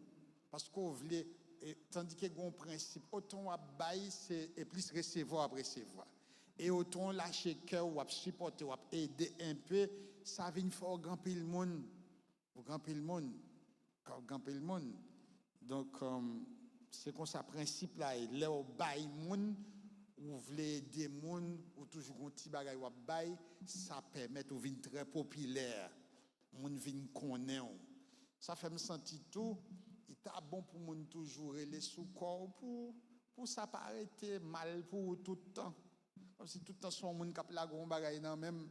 paske w vle, e, tandike gen yon prensip, otan w ap bay, se, e plis resevwa w ap resevwa. E otan w lache kè w, w ap sipòte, w ap ede enpe, sa vin fè w gen anpil moun. Ou gen anpil moun. Ka w gen anpil moun. Donk, um, se konsa prensip la ye. Lè w bay moun, ou vle ede moun, ou toujou gen yon ti bagay w ap bay, sa pèmèt ou vin trè popilè. Moun vin konnen w. Sa fè m santi tou, li ta bon pou moun toujou rele sou kò w pou, pou sa pa rete mal pou ou tout tan. Kòmsi tout tan se yon moun k ap lage yon bagay nan men m.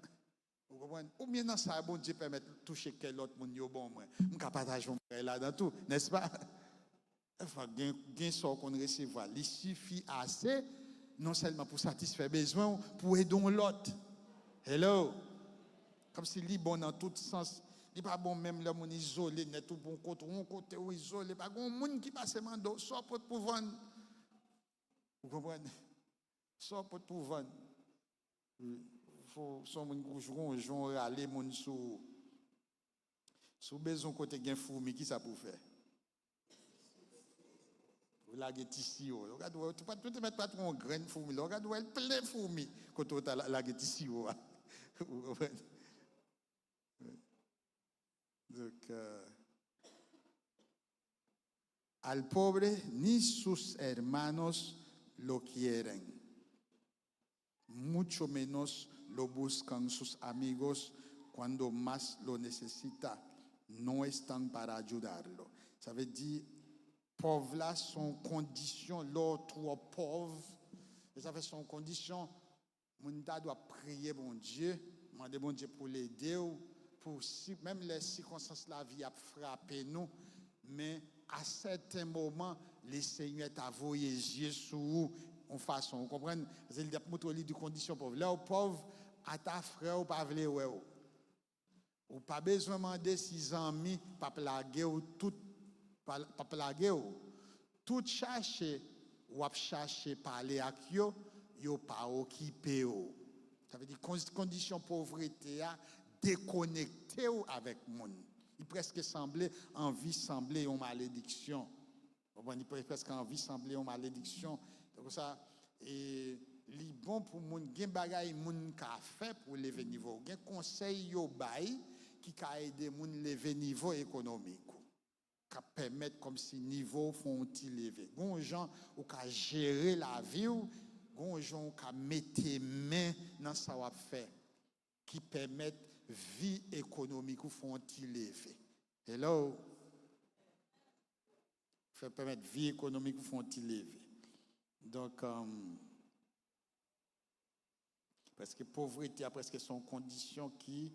Ou konprann? Oubyen nan sa, Bondye pèmèt touche kè lòt moun, yo ban mwen. M ka pataje yon bagay ladan tou, nèspa? Dèfwa, gen, gen sa w konn resevwa. Li sifi ase, Non sèlman pou satisfè bezwen w, pou ede yon lòt. Hello? Kòmsi li bon nan tout sans. Li pa bon menm lè moun izole nèt, ou bon kote, yon kote ou izole, pa gen yon moun ki pase mande w sa w pot pou vann. Ou konprann? Sa w pot pou vann. Fò se yon moun ki gon jan w rale moun sou ou. Si w bezwen kote gen foumi, ki sa pou w fè? Ou lage ti siwo. Ou gad wè, ou pa, ou te mèt pa tro yon grenn foumi la. Ou gad wè l plen foumi kote ou ta la- lage ti siwo a. Ou konprann? Donk, euh, al pobre ni sus hermanos lo quieren, mucho menos lo buscan sus amigos cuando más lo necesita, no están para ayudarlo. Sa vle di, pòv la se yon kondisyon, lè w twò pòv, e sa fè se yon kondisyon, moun ta dwe ap priye Bondye, mande Bondye pou l ede w, pou si, menm lè sikonstans lavi ap frape nou, men a sèten moman, Lesenyè ta voye zye sou ou yon fason, ou konprann? Paske li t ap montre w li di kondisyon pòv. Lè w pòv, ata frè w pa vle wè w. Ou pa bezwen mande si zanmi p ap lage w tout, pa, p ap lage w. Tout chache w ap chache pale ak yo, yo pa okipe w. Sa vle di kon- kondisyon povrete a dekonekte w avèk moun. Li prèske sanble, anvi sanble yon malediksyon. Konprann? Li pre- prèske anvi sanble yon malediksyon. Donk sa, e, li bon pou moun, gen bagay moun ka fè pou leve nivo w. Gen konsèy yo bay ki ka ede moun leve nivo ekonomik ou. Ka pèmèt kòmsi nivo w fè yon ti leve. Gen yon jan ou ka jere lavi w, gen yon jan ou ka mete men nan sa w ap fè ki pèmèt vi ekonomik ou fè yon ti leve. Hello? Fè pèmèt vi ekonomik ou fè yon ti leve. Donk, um, paske povrete a prèske se yon kondisyon ki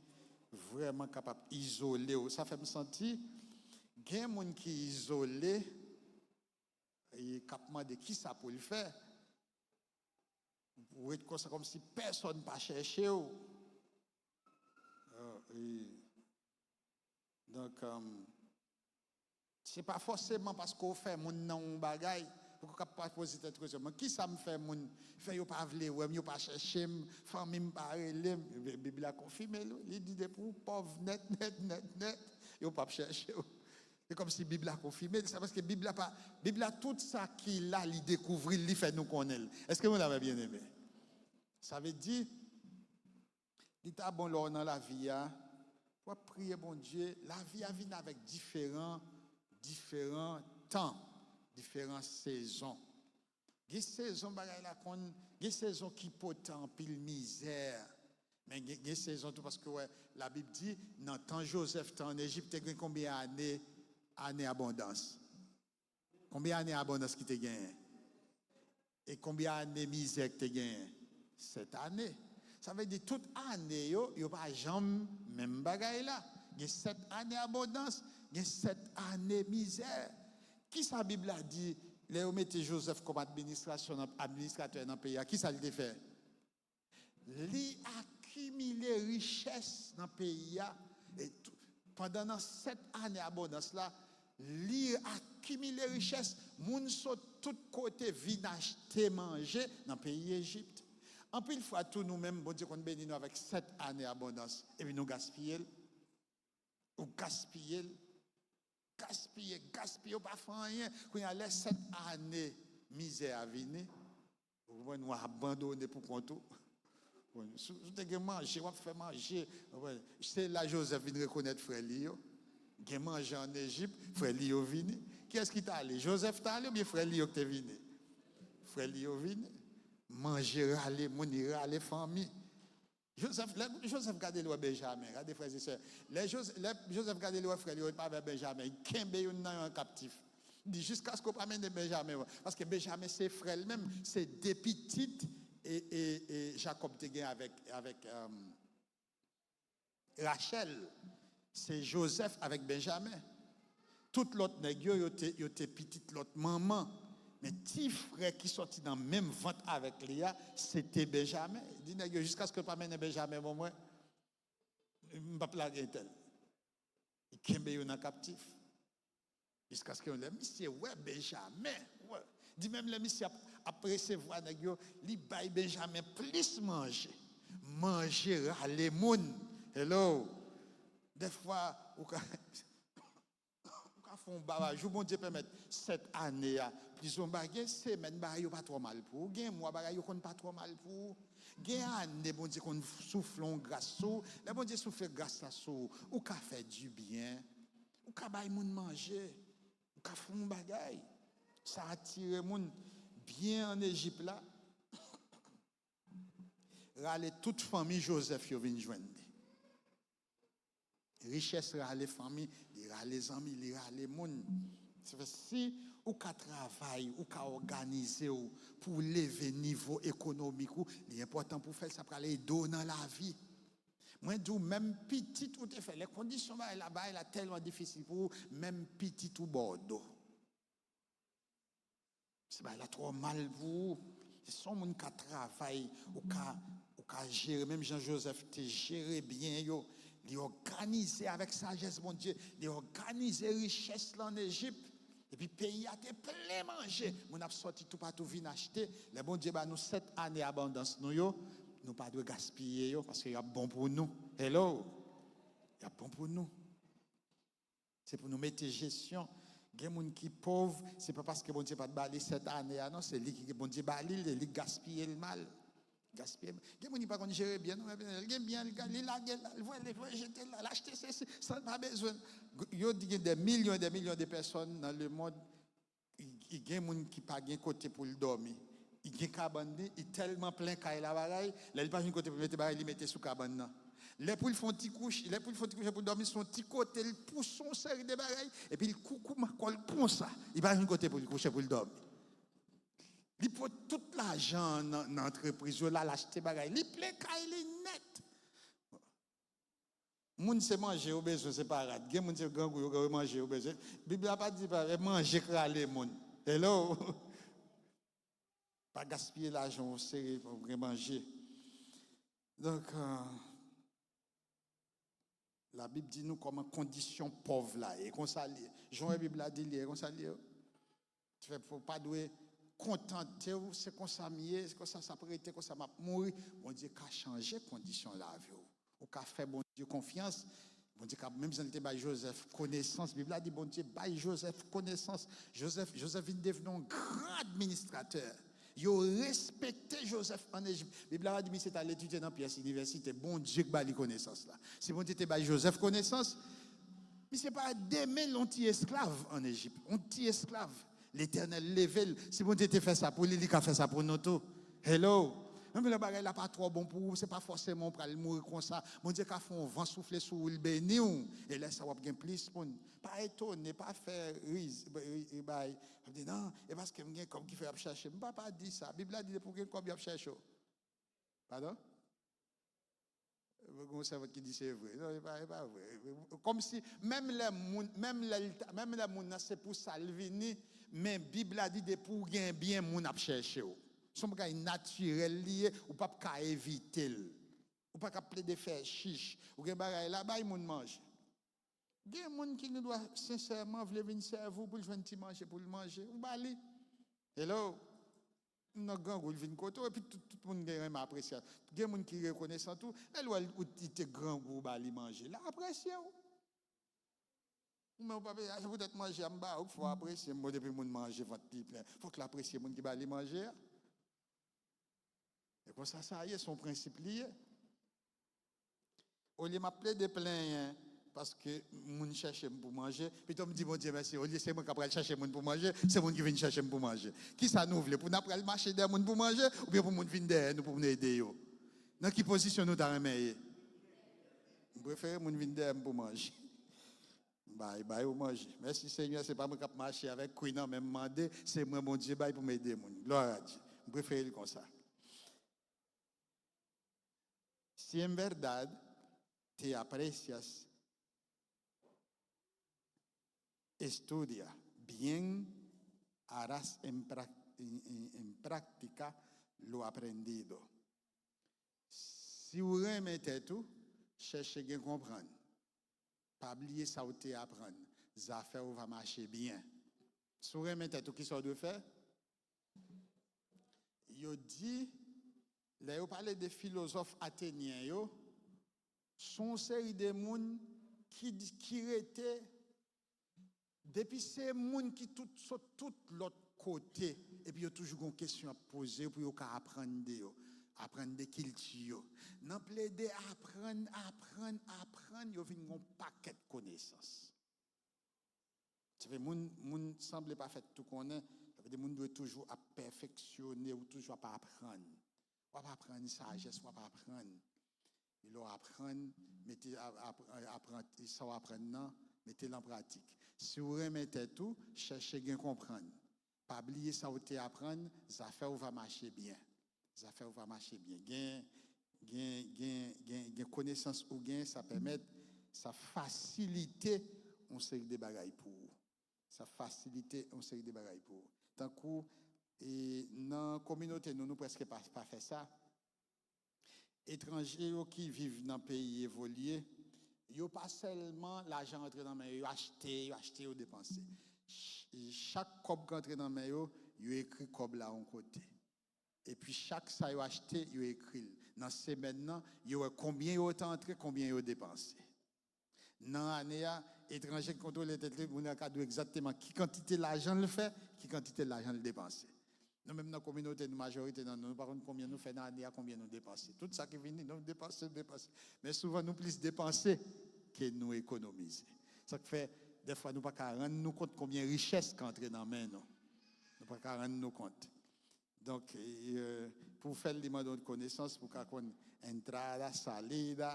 vrèman kapab izole w. Sa fè m santi gen moun ki izole e k ap mande ki sa pou l fè. Ou ret konsa kòmsi pèsonn pa chèche w. Euh, e, donk, um, se pa fòseman paske w fè moun nan yon bagay pou w ka pa poze tèt kesyon, men ki sa m fè moun, fè yo pa vle wè m, yo pa chèche m, fanmi m pa rele m? Bib la konfime l, wi. Li di depi w pòv nèt, nèt, nèt, nèt, yo p ap chèche w. Se kòmsi Bib la konfime l, se paske Bib la pa, Bib la, tout sa ki la, li dekouvri l, li fè nou konnen l. Èske nou la, mè byeneme? Sa vle di, li ta bon lè w nan lavi a, w ap priye Bondye, lavi a vin avèk diferan, diferan tan, diferan sezon. Gen sezon bagay la konn, gen sezon ki pote anpil mizè. Men gen, gen sezon tou, paske wè, Labib di, nan tan Jozèf te ann Ejip, te gen konbyen ane, ane abondans? Konbyen ane abondans ki te genyen? E konbyen ane mizè ki te genyen? Sèt ane. Sa vle di tout ane yo, yo pa janm menm bagay la. Gen sèt ane abondans, gen sèt ane mizè. Kisa Bib la di lè yo mete Jozèf kòm administrasyon nan, administratè nan peyi a? Kisa li te fè? Li akimile richès nan peyi a. E tou, pandan nan sèt ane abondans la, li akimile richès. Moun sot tout kote vin achte manje nan peyi Ejip. Anpil fwa tou, nou menm, Bondye konn beni nou avèk sèt ane abondans, epi nou gaspiye l. Ou gaspiye l. Gaspiye, gaspiye, ou pa fè anyen. Kounye a, lè sèt ane mizè a vini, ou konprann, ou abandone pou kont ou. Bon, si, si w te gen manje, w ap fè manje. Ou konprann? Se la Jozèf vin rekonèt frè li yo. Gen manje ann Ejip, frè li yo vini. Kiyès ki t ale? Jozèf t ale oubyen frè li yo ki te vini? Frè li yo vini. Manje rale moun, li rale fanmi. Jozèf, lè Jozèf gade, li wè Benjamen, gade frè e sè. Lè Jozèf, lè Jozèf gade, li wè frè li yo, li pa wè Benjamen, li kenbe youn nan yo an kaptif. Li di, jiskaske w pa mennen Benjamen, paske Benjamen se frè l menm, se de pitit e, e, e Jakòb te gen avèk, avèk, um, Rachèl. Se Jozèf avèk Benjamen. Tout lòt nèg yo, yo te, yo te pitit lòt manman. Men ti frè ki sòti nan menm vant avèk li a, se te Benjamen. Li di nèg yo, "Jiskaske yo pa mennen Benjamen ban mwen, m p ap lage entèl." Li kenbe yo nan kaptif. Jiskaske yon lè, misye wè Benjamen. Wè. Di menm lè misye ap, ap resevwa nèg yo, li bay Benjamen plis manje. Manje rale moun. Hello. Dèfwa, ou ka, ou ka fè yon bagay. Jou Bondye pèmèt sèt ane a, plis yon bagay, gen semèn bagay yo pa twò mal pou ou. Gen mwa bagay yo konn pa twò mal pou ou. Gen ane Bondye konn soufle yon gras sou ou. Lè Bondye soufle gras la sou ou, ou ka fè dibyen. Ou ka bay moun manje. Ou ka fè yon bagay. Sa atire moun byen ann Ejip la. Rale tout fanmi Jozèf yo vin jwenn li. Richès rale fanmi, li rale zanmi, li rale moun. Se fè si ou ka travay, ou ka òganize w pou w leve nivo ekonomik ou, li enpòtan pou w fè l, sa pral ede w nan lavi. Mwen di w, menm pitit ou te fè, lè kondisyon bagay la, bagay la tèlman difisil pou ou, menm pitit ou ba w do. Se bagay la twò mal pou ou. Se yon moun ka travay, ou ka, ou ka jere, menm jan Jozèf te jere byen yo, li òganize avèk sajès Bondye, li òganize richès lan ann Ejip. Epi peyi a te plen manje. Moun ap sòti toupatou vin achte. Lè Bondye ba nou sèt ane abondans nou yo, nou pa dwe gaspiye yo, paske y ap bon pou nou. Hello! Y ap bon pou nou. Se pou nou mete jesyon. Gen moun ki pòv, se pa paske Bondye pa t ba li sèt ane a, non, se li ki, Bondye ba li l, e li gaspiye l mal. Gaspiye l. Gen moun ki pa konn jere byen, non, men li gen byen, li, li lage l, li vwele, li jete l, li achte sesi, san l pa bezwen. Yo di gen dè milyon e dè milyon de pèsòn nan lemonn, i, i gen moun ki pa gen kote pou l dòmi. I gen kabann li, i tèlman plen kay la bagay, lè li pa jwenn kote pou l mete bagay, li mete sou kabann nan. Lè pou l fè yon ti kouch, lè pou l fè yon ti kouche pou l dòmi, se yon ti kote, l pouse yon seri de bagay, epi l koukouman kò l konsa. Li pa jwenn kote pou l kouche pou l dòmi. Li pote tout lajan nan, nan antrepriz yo la, l achte bagay. Li plen kay li nèt. Moun se manje yo bezwen, se pa rad. Gen moun se grangou yo, yo manje yo bezwen. Bib la pa di pa, e manje k rale moun. Hello? Pa gaspiye lajan w sere pou gen manje. Donk, euh, Labib di nou kòman kondisyon pòv la ye. E konsa l ye. Jan w wè Bib la di l ye, e konsa l ye. Sa fè pou w pa dwe kontante w, se konsa m ye, se konsa sa ap rete, konsa m ap mouri. Bondye ka chanje kondisyon lavi w. Ou ka fè Bondye konfyans. Bondye ka, menm jan li te bay Jozèf konesans, Bib la di Bondye bay Jozèf konesans. Jozèf, Jozèf vin devni yon gran administratè. Yo respekte Jozèf ann Ejip. Bib la di misye t al etidye nan pyès inivèsite. Bondye k ba li konesans la. Si Bondye te bay Jozèf konesans, misye pa demen l yon ti esklav ann Ejip. Yon ti esklav. Letènèl leve l. Si Bondye te fè sa pou li, li ka fè sa pou nou tou. Hello. Menm lè bagay la pa twò bon pou ou, se pa fòseman ou pral mouri konsa. Bondye ka fè yon van soufle sou ou, l beni w. E lè sa w ap gen plis moun. Pa etone, pa fè riz, ri- ri- bay. Ap di, "Non, e paske m gen kòb ki fè y ap chèche m." Papa di sa. Bib la di, "Depi w gen kòb, y ap chèche w." Padon? Gon sèvant ki di, "Se vre." Non, e pa, e pa vre. Kòmsi, menm lè moun, menm lè l ta- menm lè moun nan se pou sa l vini, men Bib la di, "Depi w gen byen, moun ap chèche w." Se yon bagay natirèl li ye, ou p ap ka evite l. Ou pa ka plede fè chich. Ou gen bagay la, bay moun manje. Gen moun ki gendwa sensèman vle vin sèvi w pou l jwenn ti manje pou l manje. Ou ba li. Hello? Nan grangou, l vin kote w, epi tout, tout moun gen renmen apresye. Gen moun ki rekonesan tou. Lè l wè ou, li te grangou, ou ba li manje, l apresye w. Ou menm, ou pa bezwen, se poutèt manje a m ba ou, fò w apresye m. Bon, depi moun manje, vant li plen, fòk l apresye moun ki ba li manje a. E konsa sa ye, se yon prensip li ye. Olye m ap plede plenyen paske moun chèche m pou manje, pito m di Bondye mèsi, olye se mwen k ap pral chèche moun pou manje, se moun ki vin chèche m pou manje. Kisa nou vle? Pou n ap pral mache dèyè moun pou manje, oubyen pou moun vin dèyè nou pou nou ede yo? Nan ki pozisyon nou ta renmen ye? M prefere moun vin dèyè m pou manje. Bay, bay ou manje. Mèsi Senyè, se pa mwen k ap mache avèk kwi nan men m mande, se mwen Bondye bay pou m ede moun. Glwa a Dye. M prefere l konsa. Si en verdad te aprecias, estudia bien harás en, prac- en- en- en práctica lo aprendido. Si w renmen tèt ou, chèche gen konprann. Pa bliye sa w te aprann. Zafè w va mache byen. Si w renmen tèt ou, kisa w dwe fè? Yo di, lè yo pale de filozòf atenyen yo, se yon seri de moun ki, di- ki rete, depi se moun ki tout, sot tout lòt kote, epi yo toujou gen kesyon ap poze yo pou yo ka aprann de yo, aprann de kilti yo. Nan plede aprann, aprann, aprann, yo vin gen pakèt konesans. Sa vle moun, moun sanble pa fèt tou konnen, sa vle di moun dwe toujou ap pèfeksyone ou toujou ap aprann. W ap aprann sajès, w ap aprann. E lè w aprann, mete, ap- ap- aprann, sa w aprann nan, mete l an pratik. Si w renmen tèt ou, chèche gen konprann. Pa bliye sa w te aprann, zafè w va mache byen. Zafè w va mache byen. Gen, gen, gen, gen, gen konesans ou gen, sa pèmèt, sa fasilite yon seri de bagay pou ou. Sa fasilite yon seri de bagay pou ou. Tankou, e, nan kominote nou, nou prèske pa, pa fè sa. Etranje yo ki viv nan peyi evolye, yo pa sèlman lajan antre nan men yo, yo achte, yo achte, yo depanse. Ch- Chak kòb k antre nan men yo, yo ekri kòb la yon kote. Epi chak sa yo achte, yo ekri l. Nan semèn nan, yo wè konbyen yo te antre, konbyen yo depanse. Nan ane a, etranje ki kontwole tèt li, moun nan ka di w egzakteman ki kantite lajan l fè, ki kantite lajan l depanse. Nou menm nan kominote nou, majorite nan nou, nou pa konn konbyen nou fè nan ane a, konbyen nou depanse. Tout sa ki vini, nou depanse, depanse. Men souvan, nou plis depanse ke nou ekonomize. Sa k fè, dèfwa, nou pa ka rann nou kont konbyen richès k antre nan men nou. Nou pa ka rann nou kont. Donk, e, e, pou w fè l, li mande w konesans, pou w ka konn entrada, salida,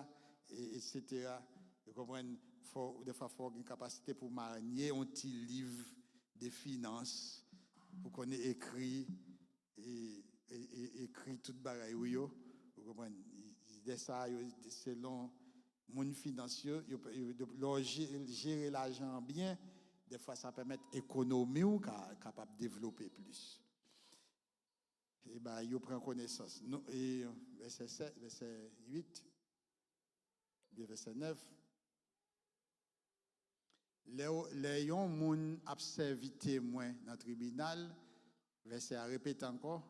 e, etsetera. Ou konprann, fò, dèfwa, fò w gen kapasite pou w manye yon ti liv de finans, pou w konn ekri, e, e, e, ekri tout bagay ou yo. Ou konprann, lide sa yo, selon moun finans yo, yo, yo, lè w je- jere lajan an byen, dèfwa sa pèmèt ekonomi w ka, kapab devlope plis. E ba yo pran konesans. Nou, e, vèsè sèt, vèsè uit, oubyen vèsè nèf. Lè, w- lè yon moun ap sèvi temwen nan tribinal, vèsè a repete ankò,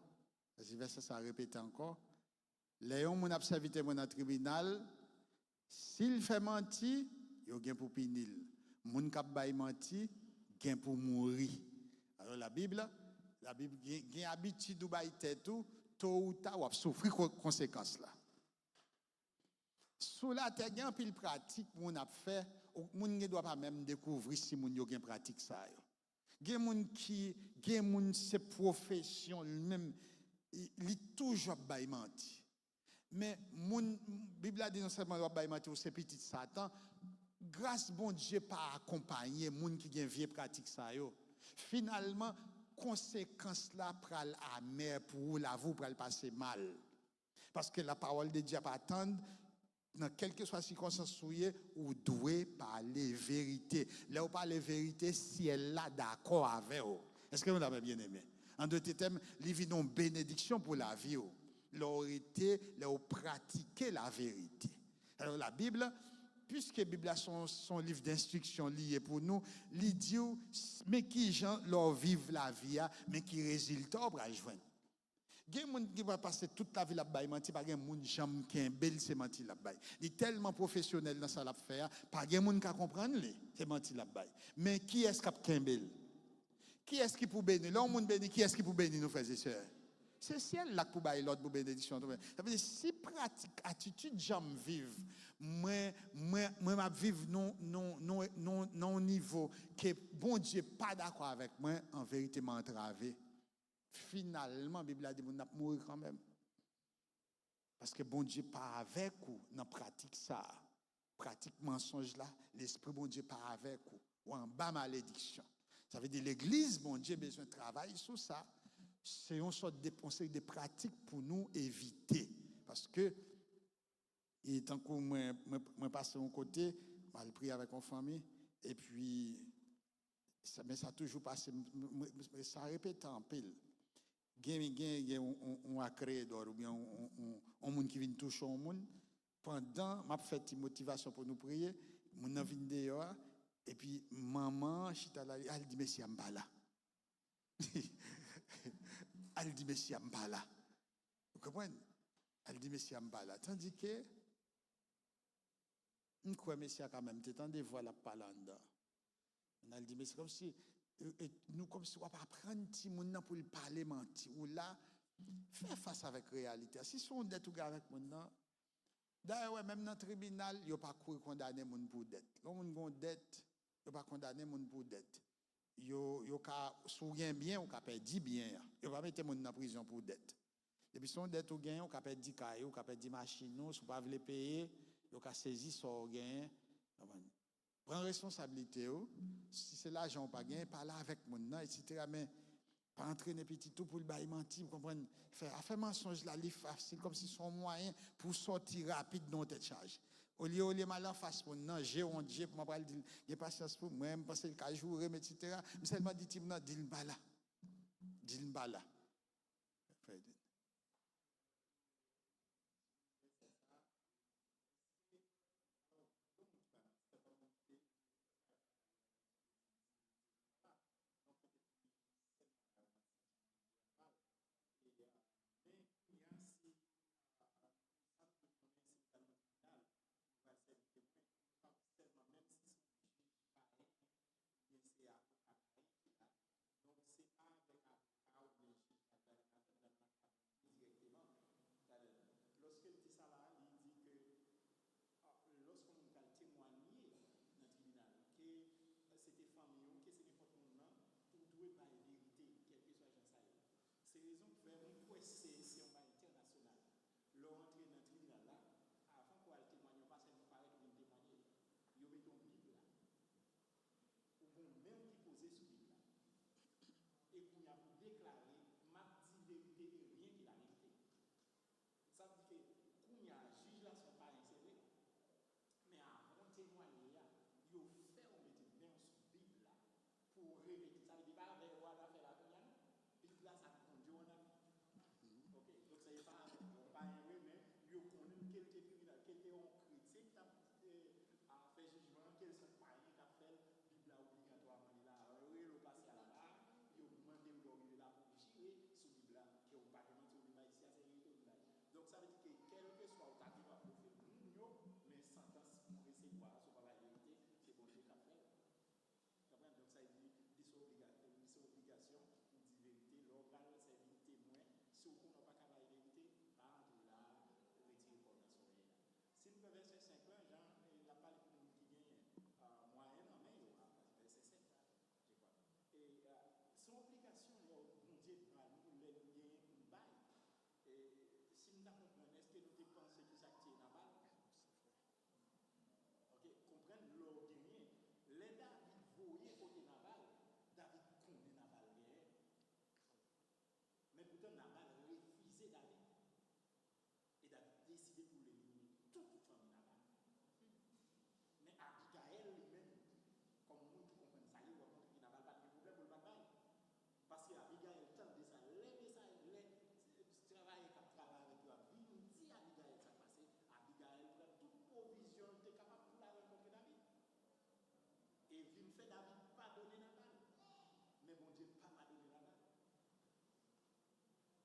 vèsè sa repete ankò. Lè yon moun ap sèvi temwen nan tribinal, si l fè manti, yo gen pou pini l. Moun k ap bay manti gen pou mouri. Alò, Labib, Labib gen, gen abitid ou bay tèt ou, to ou ta, w ap soufri ko- konsekans la. Sou latè, gen anpil pratik moun ap fè, ou- moun gen dwa pa menm dekouvri si moun yo gen pratik sa yo. Gen moun ki, gen moun se pwofesyon li menm, li toujou ap bay manti. Men moun, Bib la di non sèlman w ap bay manti, ou se pitit Satan. Gras Bondye pa akonpaye moun ki gen vye pratik sa yo. Finalman, konsekans la pral amè pou ou, lavi w pral pase mal. Paske la parole de Dieu ap atann, nan kèlkeswa sikonstans ou ye, ou dwe pale verite. Lè w pale verite, syèl la dakò avè w. Èske nou la, mè byeneme? An dòt tèm, li vin yon benediksyon pou lavi w. Lè w rete, lè w pratike laverite. Alò, Labib, piske Bib la se yon, se yon liv denstriksyon li ye pou nou, li di w, men kijan lè w viv lavi a, men ki rezilta w pral jwenn. Gen moun ki va pase tout lavi l ap bay manti, pa gen moun janm kenbe l, se manti l ap bay. Li tèlman pwofesyonèl nan sa l ap fè a, pa gen moun ka konprann li, se manti l ap bay. Men kiyès k ap kenbe l? Kiyès ki pou beni? Lè yon moun beni, kiyès ki pou beni nou, frè e sè? Se syèl la k pou bay lòd pou benediksyon an tonbe. Sa vle di, si pratik, atitid jan m viv, mwen, mwen, mwen m ap viv nan, nan, nan, nan, nan yon nivo ke Bondye pa dakò avèk mwen, an verite, m antrave. Finalman, Bib la di moun nan ap mouri kanmenm. Paske Bondye pa avèk ou nan pratik sa a. Pratik mansonj la, Lespri Bondye pa avèk ou. Ou anba malediksyon. Sa vle di legliz Bondye bezwen travay sou sa. Se yon sòt de, yon seri de pratik pou nou evite. Paske, e tankou mwen, mwen, mwen pase yon kote, m al priye avèk yon fanmi, epi Sa, men sa toujou pase, m, m, m, sa repete anpil. Gen, gen, gen yon, yon, yon acreedor oubyen yon, yon, yon, yon moun ki vin touche yon moun. Pandan m ap fè ti motivasyon pou nou priye, moun nan vin deyò a, epi manman an chita la, li al di mesye a m pa la. Al di mesye a m pa la. Ou konprann? Al di mesye a m pa la. Tandike, m kwè mesye a ka menm te tande vwa l ap pale anndan. N al di mesye, kòmsi, e, e, nou kòmsi w ap aprann timoun nan pou l pale manti. Ou la, fè fas avèk reyalite a. Si se yon dèt ou gen avèk moun nan, dayè, wè, menm nan tribinal, yo pa kouri kondane moun pou dèt. Lè yon moun gen yon dèt, yo pa kondane moun pou dèt. Yo, yo ka, si w gen byen, ou ka pèdi byen an. Yo pa mete moun nan prizon pou dèt. Depi se yon dèt ou genyen, ou ka pèdi kay ou, ou ka pèdi machin ou, si w pa vle peye, yo ka sezi sa w genyen. Konprann? Pran responsablite w. Si se lajan ou pa genyen, pale avèk moun nan, etsetera. Men, pa antrene pitit ou pou l bay manti, w konprann? Fè, afè mansonj la, li fasil, kòmsi se yon mwayen pou w sòti rapid nan yon tèt chaje. Olye, olye m al anfas moun nan, je wont je, pou mwen pral di l, gen pasyans pou mwen, m panse l ka joure m, etsetera. M sèlman di timoun nan, di l m pa la. Di l m pa la. Fè Donk, se pa avèk avoka oubyen jij k ap bay avoka, l ap bay direkteman. Talè, lòske l di sa la, li di ke, ah, lòske yon moun pral temwanye nan tribinal, ke se te fanmi w, ke se nenpòt moun nan, ou dwe bay verite, kèlkeswa jan sa ye. Se rezon k fè mwen kwè se, se yon bagay entènasyonal. Lè w antre nan tribinal la, avan pou w al temwanye, w pa sèlman parèt ou vin temwanye. Yo mete yon Bib la. Ou gen yon men w ki poze sou Bib la. E kounye a pou deklare, "M ap di verite e ryen ke laverite." Sa vle di ke kounye a, jij la se yon payen, se vre. Men avan w temwanye a, yo fè w mete men w sou Bib la pou w repete. Sa vle di pa avè w al fè la kounye a, non. Bib la, sa k Bondye w ann ap li. Oke, donk, sa e pa avè w, payen vre, men yo konnen ke l te tribinal, ke l te yon kretyen k t ap, eh, a fè jijman an, ke l se yon payen k ap fè l, Bib la obligatwaman li la. Yo rele w pase a la ba, yo mande w lè w rive la pou w jire sou Bib la, ke w pa fè manti, ou vin bay isi a, se verite w vin bay. Donk, sa vle di ke kèlkeswa ou ta gen dwa blofe moun yo, men santans pou w resevwa a, si w pa bay verite, se Bondye k ap fè l. Konprann? Donk, sa vle di, li se obliga-, li se obligasyon pou w di verite. Lè w pral sèvi temwen, si w konnen w pa ka bay verite, pa antre la, retire kò w nan somèy la. Si n pran vèsè senk lan, Jan, eh, l ap pale pou moun ki genyen, ah, mwayen nan men yo, ah, vèsè senk la, je crois. E, ah, se yon obligasyon lè Bondye ba nou, lè nou genyen pou n bay. E, si m ta konprann, èske nou te panse ki sa k tiye Nabal? Oke, konprann lè w genyen. Lè David voye kote Nabal, David konnen Nabal genyen. Men poutan, Nabal refize David. E David deside pou l elimine tout fanmi Nabal. Men Abigayèl, li menm, kòm moun ki konprann sa ye, w ap montre ke Nabal pa t gen pwoblèm pou l pa t bay. Paske Abigayèl tande sa. Lè mesaj, lè travayè k ap travay avèk yo a vin di Abigayèl sa k pase, Abigayèl pran tout pwovizyon l te kapab pou l al rankontre David. E vin fè David padone Nabal. Men Bondye pa padone Nabal.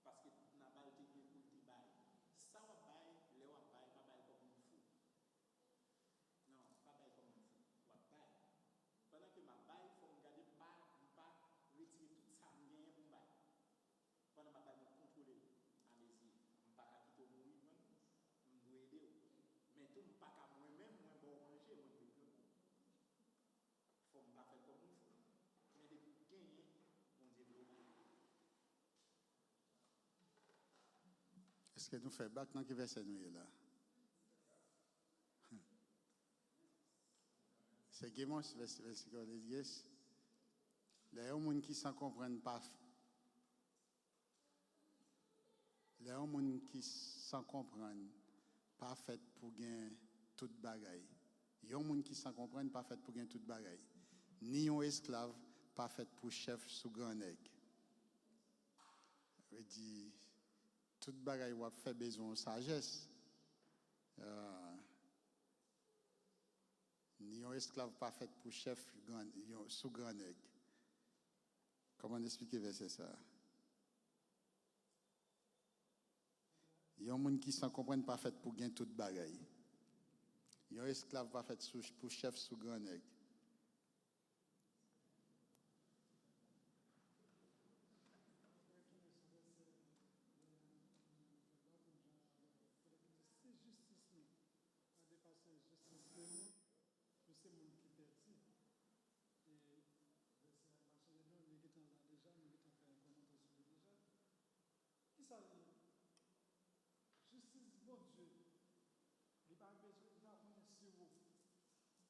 Paske Nabal te gen pou l te bay. Sa w ap bay, lè w ap bay, pa bay kòm yon fou. Non, pa bay kòm yon fou. W ap bay. Pandan ke m ap bay, fò m gade m pa, m pa retire tout sa m genyen pou m bay. Pandan m ap bay, mwen kontwole l amezi. M pa ka kite w mouri, mwen, m dwe ede w. Men tou, m pa ka mwen menm, mwen ba w manje, mwen dwe pran pou w. Fò m pa fè kòm yon fou. Men depi w genyen, Bondye vle w bay. Èske nou fè bak nan ki vèsè nou ye la? Seguimos, vers-, versículo diez. Lè yon moun ki san konprann pa f-, lè yon moun ki san konprann pa fèt pou gen tout bagay. Yon moun ki san konprann pa fèt pou gen tout bagay. Ni yon esklav pa fèt pou chèf sou gran nèg. Vle di, tout bagay w ap fè bezwen yon sajès. Ah, ni yon esklav pa fèt pou chèf gran, yon, sou gran nèg. Kòman n esplike vèsè sa a? Yon moun ki san konprann pa fèt pou gen tout bagay. Yon esklav pa fèt sou, pou chèf sou gran nèg. Si jistis nou pa depase jistis de nou, nou se moun ki pèdi. E vèsè a pa sonje nou, nou gentan la deja, nou gentan fè yon kòmantè sou li deja. Kisa l ye? Jistis Bondye, li pa bezwen, li pa konnen si w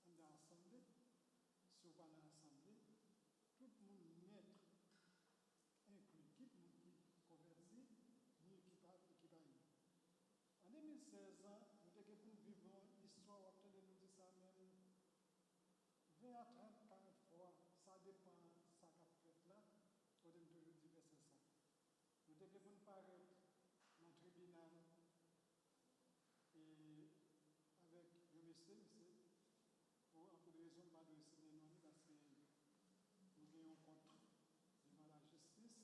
anndan asanble, si w pa nan asanble, tout moun nèt enkli, kit moun ki konvèti, ni ki pa, ki pa ye. An de mil sèz, nou te gen pou n viv yon istwa, w ap tande nou di sa menm ven a trant, karant fwa, sa depann sa k ap fèt la, kote m toujou di vèsè sa. Nou te gen pou n parèt nan tribinal e avèk yon mesye, mesye, pou anpil rezon, m pa dwe site non li, paske nou gen yon kont devan lajistis.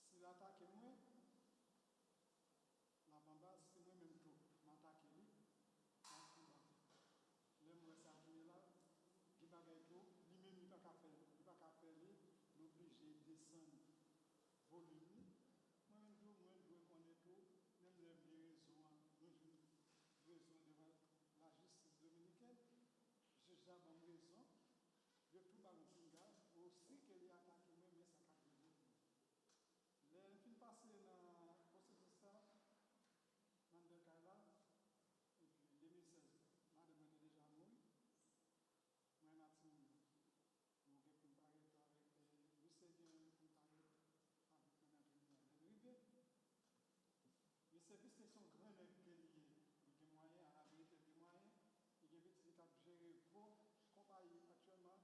Si l atake mwen, l ap anba, si mwen menm tou, m atake li, l ap anba. Lè m wè sa kounye la, gen bagay tou, li menm li pa ka fè, li pa ka fè li, l oblije desann volim li. Mwen menm tou, mwen dwe konnen tou, menm lè m gen rezon an, mwen jwenn rezon devan lajistis dominikèn, jij la ban m rezon, yo tou ba m pinga, osi ke li atake mwen, men sa k ap rive pou mwen. Lè m fin pase nan pwosesis sa, m anndan kay la, epi de mil sèz, madanm mwen te deja mouri. Mwen, Martine, nou gen pou n parèt avèk, e, misye gen pou l parèt avèk mwen nan tribinal. Lè n rive, misye, piske se yon gran nèg ke li ye, li gen mwayen, alaverite, li gen mwayen, li gen pitit li k ap jere gwo konpayi aktyèlman.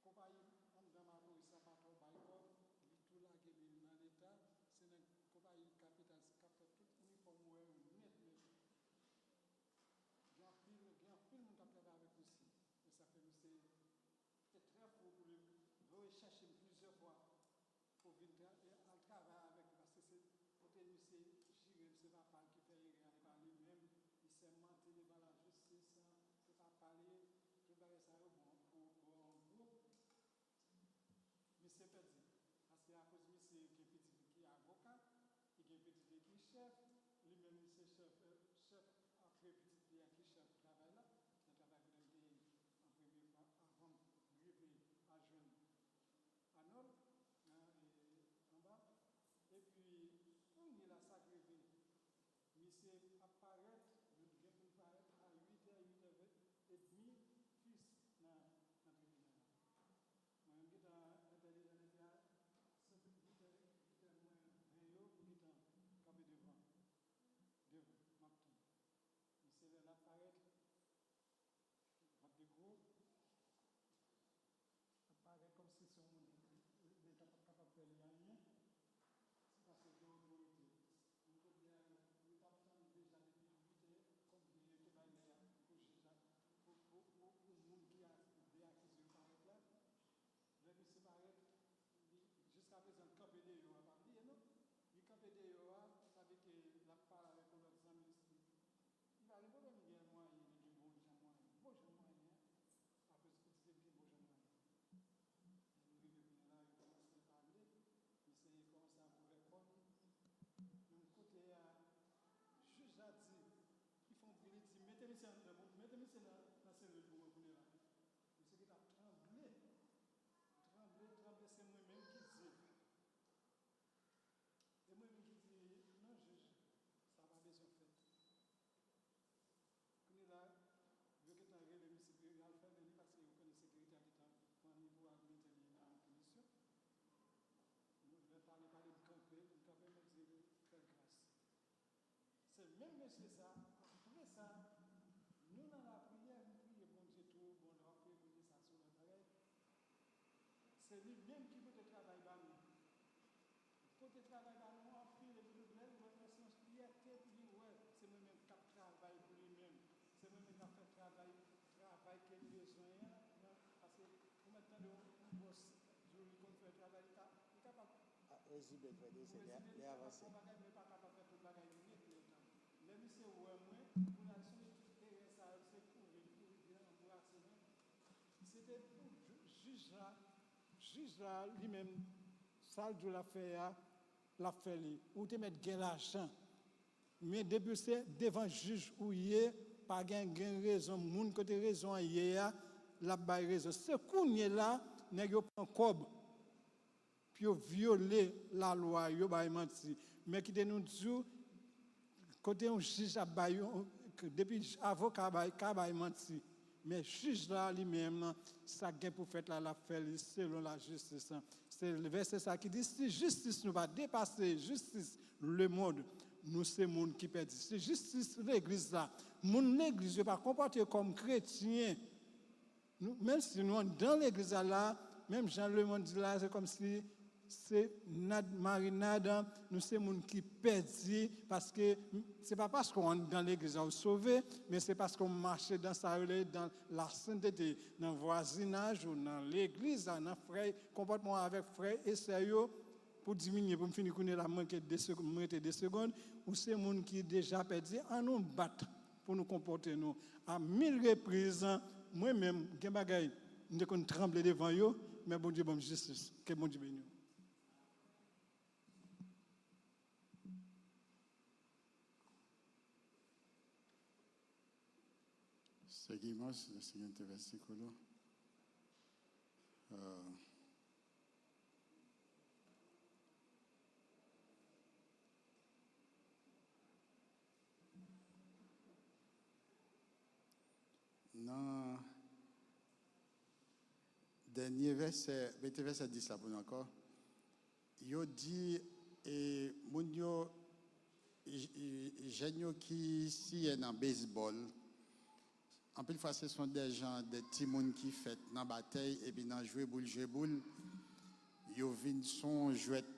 Konpayi anndan Maporis la pa twò bay kòb, li tou lage men l nan Leta, se nan konpayi Kapital k ap fè tout inifòm ou wè yo nèt, nèt. Gen anpil, gen anpil moun k ap travay avèk misye. E sa fè misye te trè fou pou li voye chèche m plizyè fwa pou vin tra-, e al travay avèk li, paske se kote misye jire m, se papa l ki fè erè a, e pa li menm. Li sèmante devan lajistis, se papa l ye, tout bagay sa yo, bon, pou, bon, pou misye pèdi. Paske akoz misye gen pitit li ki avoka, li gen pitit li ki chèf, li menm li se chèf, eh, chèf apre pitit li a ki chèf travay la, nan travay kote m te ye an premye fwa avan m rive al jwenn Anòl, nan, eh, anba. Epi, kounye la sa k rive, misye ap parèt, nou gen pou n parèt a uit è, uit è ven, edmi, jis nan, nan tribinal la. Mwen menm gentan entèlijan depi a sèt, uit è, uit è mwen ven yo, m gentan kanpe devan, devan, m ap tann. Misye lè l ap parèt, l ap dekwo, l ap parèt kòmsi se yon moun Leta p ap kapab fè li anyen, se paske gen otorite. Moun kote a yo, yo t ap tann deja depi uit è, kòm yo te bay lè a pou jij la, pou, pou, pou, pou moun ki a, de akize yo parèt la. Lè misye parèt, li, jiskaprezan, l kanpe deyò a, pa bliye non. Li kanpe deyò a, sa vle ke l ap pale avèk yon lòt zanmi. Li pa gen pwoblèm, li gen mwayen, li gen bon jan mwayen. Bon jan mwayen, akoz pitit li gen bon jan mwayen. Lè nou rive kounye a la, yo kòmanse pale, misye kòmanse ap ouvè kò l. Menm kote a, jij la di, li fè yon bri, li di, mete misye anndan, mete misye nan, nan selil pou mwen kounye a la. Misye gentan tranble, tranble, tranble, se mwen menm ki di. E mwen menm ki di, non, jij, sa pa bezwen fèt. Kounye a la, yo gentan rele misye pou yo al fèmen li, paske yo konnen sekirite a gentan pran li pou al mete li nan prizon. Nou, lè pale, pale, m kanpe, m kanpe, mwen di, fè gras. Se menm mesye sa, apre sa, nou nan lapriyè, nou priye Bondye tou, bon, lè w ap priye Bondye sa se yon lòt bagay. Se li menm ki pote travay ba nou. Pote travay ba nou anpil, epi nou, lè l wè, se yon fyète pou li wè se mwen menm k ap travay pou li menm. Se mwen menm k ap fè travay, travay ke l bezwen an, paske ou mèt tande yon bòs di w li konn fè travay, li ka, li kapab rezime l, frè Denise, li avanse. Li kapab fè yon bagay, men pa kapab fè tout bagay yo nèt, men tan. Lè misye wè mwen, pou l al sonje tout erè sa yo, se kouri, l kouri vin anbrase mwen. Se te pou jij la, jij la li menm, sa l di w l ap fè a, l ap fè li. Ou te mèt gen lajan. Men depi se devan jij ou ye, pa gen, gen rezon. Moun kote rezon an ye a, l ap bay rezon. Se kounye la, nèg yo pran kòb pou yo vyole lalwa, yo bay manti. Men kite nou di w, kote yon jij ap bay yon, depi avoka bay, ka bay manti. Men jij la li menm, sa k gen pou fèt la, l ap fè li selon lajistis lan. Se vèsè sa ki di, si jistis nou pa depase jistis lemonn, nou se moun ki pèdi. Si jistis legliz la, moun legliz yo pa konpòte yo kòm kretyen, nou, menm si nou anndan legliz la la, menm jan lemonn di la, se kòmsi se nad marinad, nou se moun ki pèdi, paske se pa paske w anndan legliz la ou sove, men se paske w mache dan sa yo rele dan lasentete, nan vwazinaj ou nan legliz la, nan frè, konpòtman w avèk frè e sè yo, pou diminye, pou m fini kounye la, m manke de segonn, m rete de segonn, ou se moun ki deja pèdi, ann nou bat pou nou konpòte nou a mil repriz. Mwen menm, gen bagay, m te konn tranble devan yo, men Bondye ban m jistis. Ke Bondye beni w. Seguimos, el siguiente versículo. Ah, nan dènye vèsè, mete vèsè dis la pou nou ankò. Yo di, e, moun yo, j-, j-, jèn yo ki siyen nan bezbòl, anpil fwa se son de jan de timoun ki fèt nan batèy epi nan jwe boul, jwe boul, yo vin son jwèt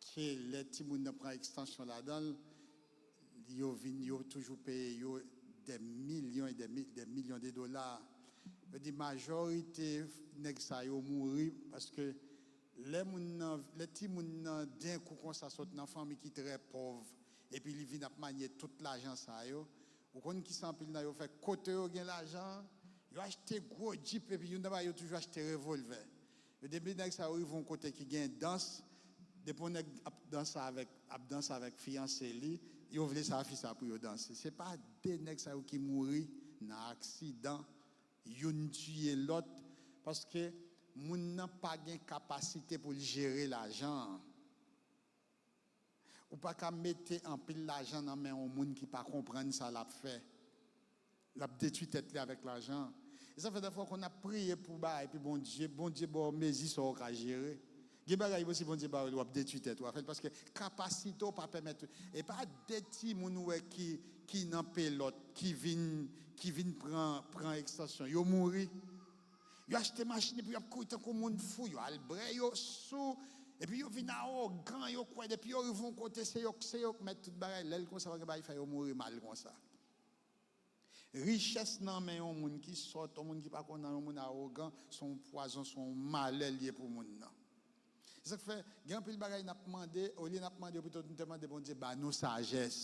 ke lè timoun nan pran ekstansyon ladan l, yo vin, yo toujou peye yo dè milyon e dè mi-, dè milyon de dola. Yo di majorite nèg sa yo mouri paske lè moun nan, lè timoun nan denkou konsa sot nan fanmi ki trè pòv, epi li vin ap manye tout lajan sa yo, ou konn kisa anpil nan yo fè? Kote yo gen lajan an, yo achte gwo djip, epi youn nan bagay yo toujou achte revòlvè. Yo, depi nèg sa yo rive yon kote ki gen dans, depi yon nèg ap danse avèk, ap danse avèk fiyanse li, yo vle sa fi sa pou yo danse. Se pa de nèg sa yo ki mouri nan aksidan, youn tiye lòt, paske moun nan pa gen kapasite pou l jere lajan an. Ou pa ka mete anpil lajan nan men yon moun ki pa konprann sa l ap fè. L ap detwi tèt li avèk lajan an. E sa fè dèfwa kon ap priye pou bagay, epi Bondye, Bondye ba w mezi sa w ka jere. Gen bagay, si Bondye ba w li, w ap detwi tèt ou a fè l, paske kapasite w pa pèmèt ou. E pa de timoun ou wè ki, ki nan pelòt, ki vin, ki vin pran, pran ekstansyon. Yo mouri. Yo achte machin, epi y ap kouri tankou moun fou. Yo al brè, yo sou. Epi yo vin awogan, yo kwè depi yo rive yon kote, se yo, se yo k mèt tout bagay. Lè l konsa, pa gen bagay fè yo mouri mal konsa. Richès nan men yon moun ki sòt, yon moun ki pa konn anyen, yon moun awogan, se yon pwazon, se yon malè l ye pou moun nan. Se sa k fè, gen anpil bagay n ap mande, olye n ap mande yo, pito nou te mande Bondye ba nou sajès.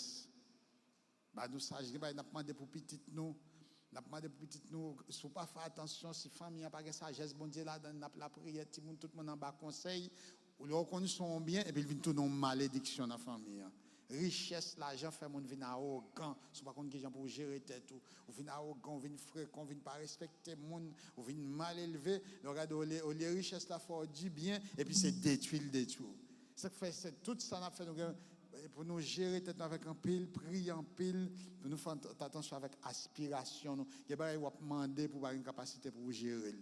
Ba nou saj, gen bagay n ap mande pou pitit nou. N ap mande pou pitit nou, si w pa fè atansyon, si fanmi an pa gen sajès Bondye ladan l, n ap lapriyè, timoun, tout moun anba konsèy. Ou lè w konn se yon byen, epi l vin tounen yon malediksyon nan fanmi an. Richès, lajan fè moun vin awogan. Si w pa konn kijan pou w jere tèt ou, ou vin awogan, ou vin frekan, ou vin pa respekte moun, ou vin mal elve. Lè w gade, olye, olye richès la fè w dibyen, epi se detwi l detwi w. Sa k fè, se tout sa n ap fè, nou gen pou nou jere tèt nou avèk anpil, priye anpil, pou nou fè ant-, atansyon avèk aspirasyon nou. Gen bagay w ap mande pou w pa gen kapasite pou w jere l.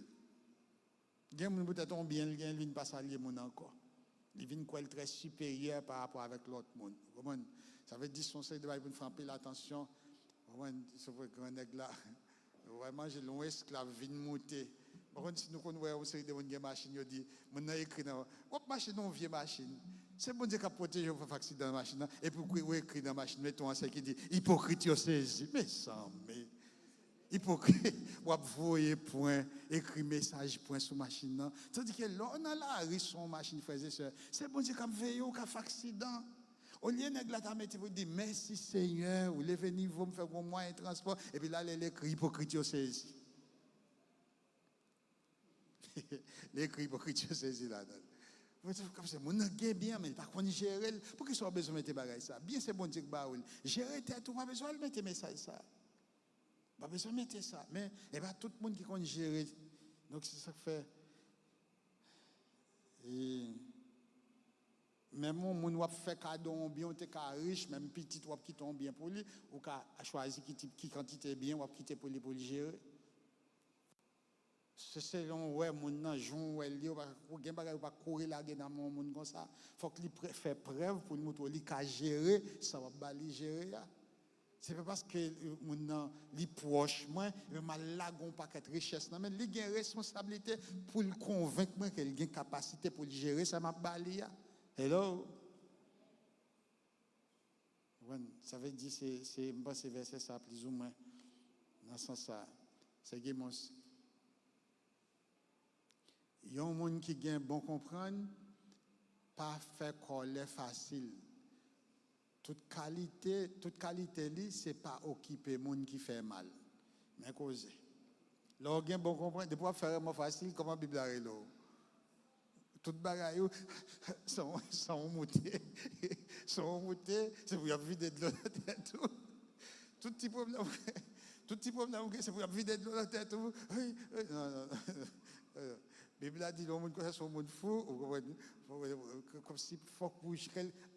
Gen moun poutèt yon byen l gen, l vin pa salye moun ankò. Li vin kwè l trè siperyè pa rapò avèk lòt moun. Ou konprann? Sa vle di se yon seri de bagay pou n fè anpil atansyon. Ou konprann? Se vre, gran nèg la, ou wè manje l, yon esklav vin moute. Mwen konn si nou konn wè yon seri de moun gen machin, yo di, moun nan ekri nan, w ap mache nan yon vye machin. Se Bondye k ap pwoteje w fè aksidan nan machin nan, epi w ekri nan machin, mete yon ansèy ki di, ipokrit yo sezi. Mezanmi, ipokrit, w ap voye pwen, ekri mesaj pwen sou machin nan. Tandike lè w nan lari sou yon machin, frè e sè, se Bondye k ap veye w, w ka fè aksidan. Olye nèg la ta mete pou l di, mèsi Senyè, ou leve nivo m, fè gon mwayen transpò, epi la lè l ekri, ipokrit yo sezi. Li ekri ipokrit yo sezi ladan l. Mwen te fè kòmsi moun nan gen byen, men li pa konn jere l. Poukisa w bezwen mete bagay sa? Byen se Bondye k ba ou l. Jere tèt ou, pa bezwen al mete mesaj sa. Pa bezwen mete sa. Men, e pa tout moun ki konn jere. Donk, se sa k fè. E, menm yon moun w ap fè kado yon byen, ou te ka rich, menm pitit w ap kite yon byen pou li, ou ka chwazi ki tip, ki kantite byen w ap kite pou li, pou li jere. Se selon w wè moun nan, jan w wè l ye, ou pa, ou gen bagay ou pa kouri lage nan men yon moun konsa. Fòk li pre-, fè prèv pou l montre w li ka jere sa w ap ba li jere a. Se pa paske, euh, moun nan, li pwòch mwen, epi m al lage yon pakèt richès nan men l. Li gen responsablite pou l konvenk mwen ke l gen kapasite pou l jere sa m ap ba li a. Hello? Ou konprann? Sa vle di, se, se, m panse vèsè sa plizoumwen nan sans sa. Se gen moun, yon moun ki gen bon konprann pa fè kòlè fasil. Tout kalite, tout kalite li, se pa okipe moun ki fè mal. Men koze. Lè w gen bon konprann, depi w ap fè remò fasil, kòman Bib la rele w? Tout bagay ou, san, san w moute, san w moute, se pou y ap vide dlo nan tèt ou. Tout ti pwoblèm, tout ti pwoblèm ou gen, se pou y ap vide dlo nan tèt ou. Wi, wi, non, non, non. Bib la di, lè yon moun konsa, se yon moun fou, ou konprann? Fò, kòmsi fòk ou,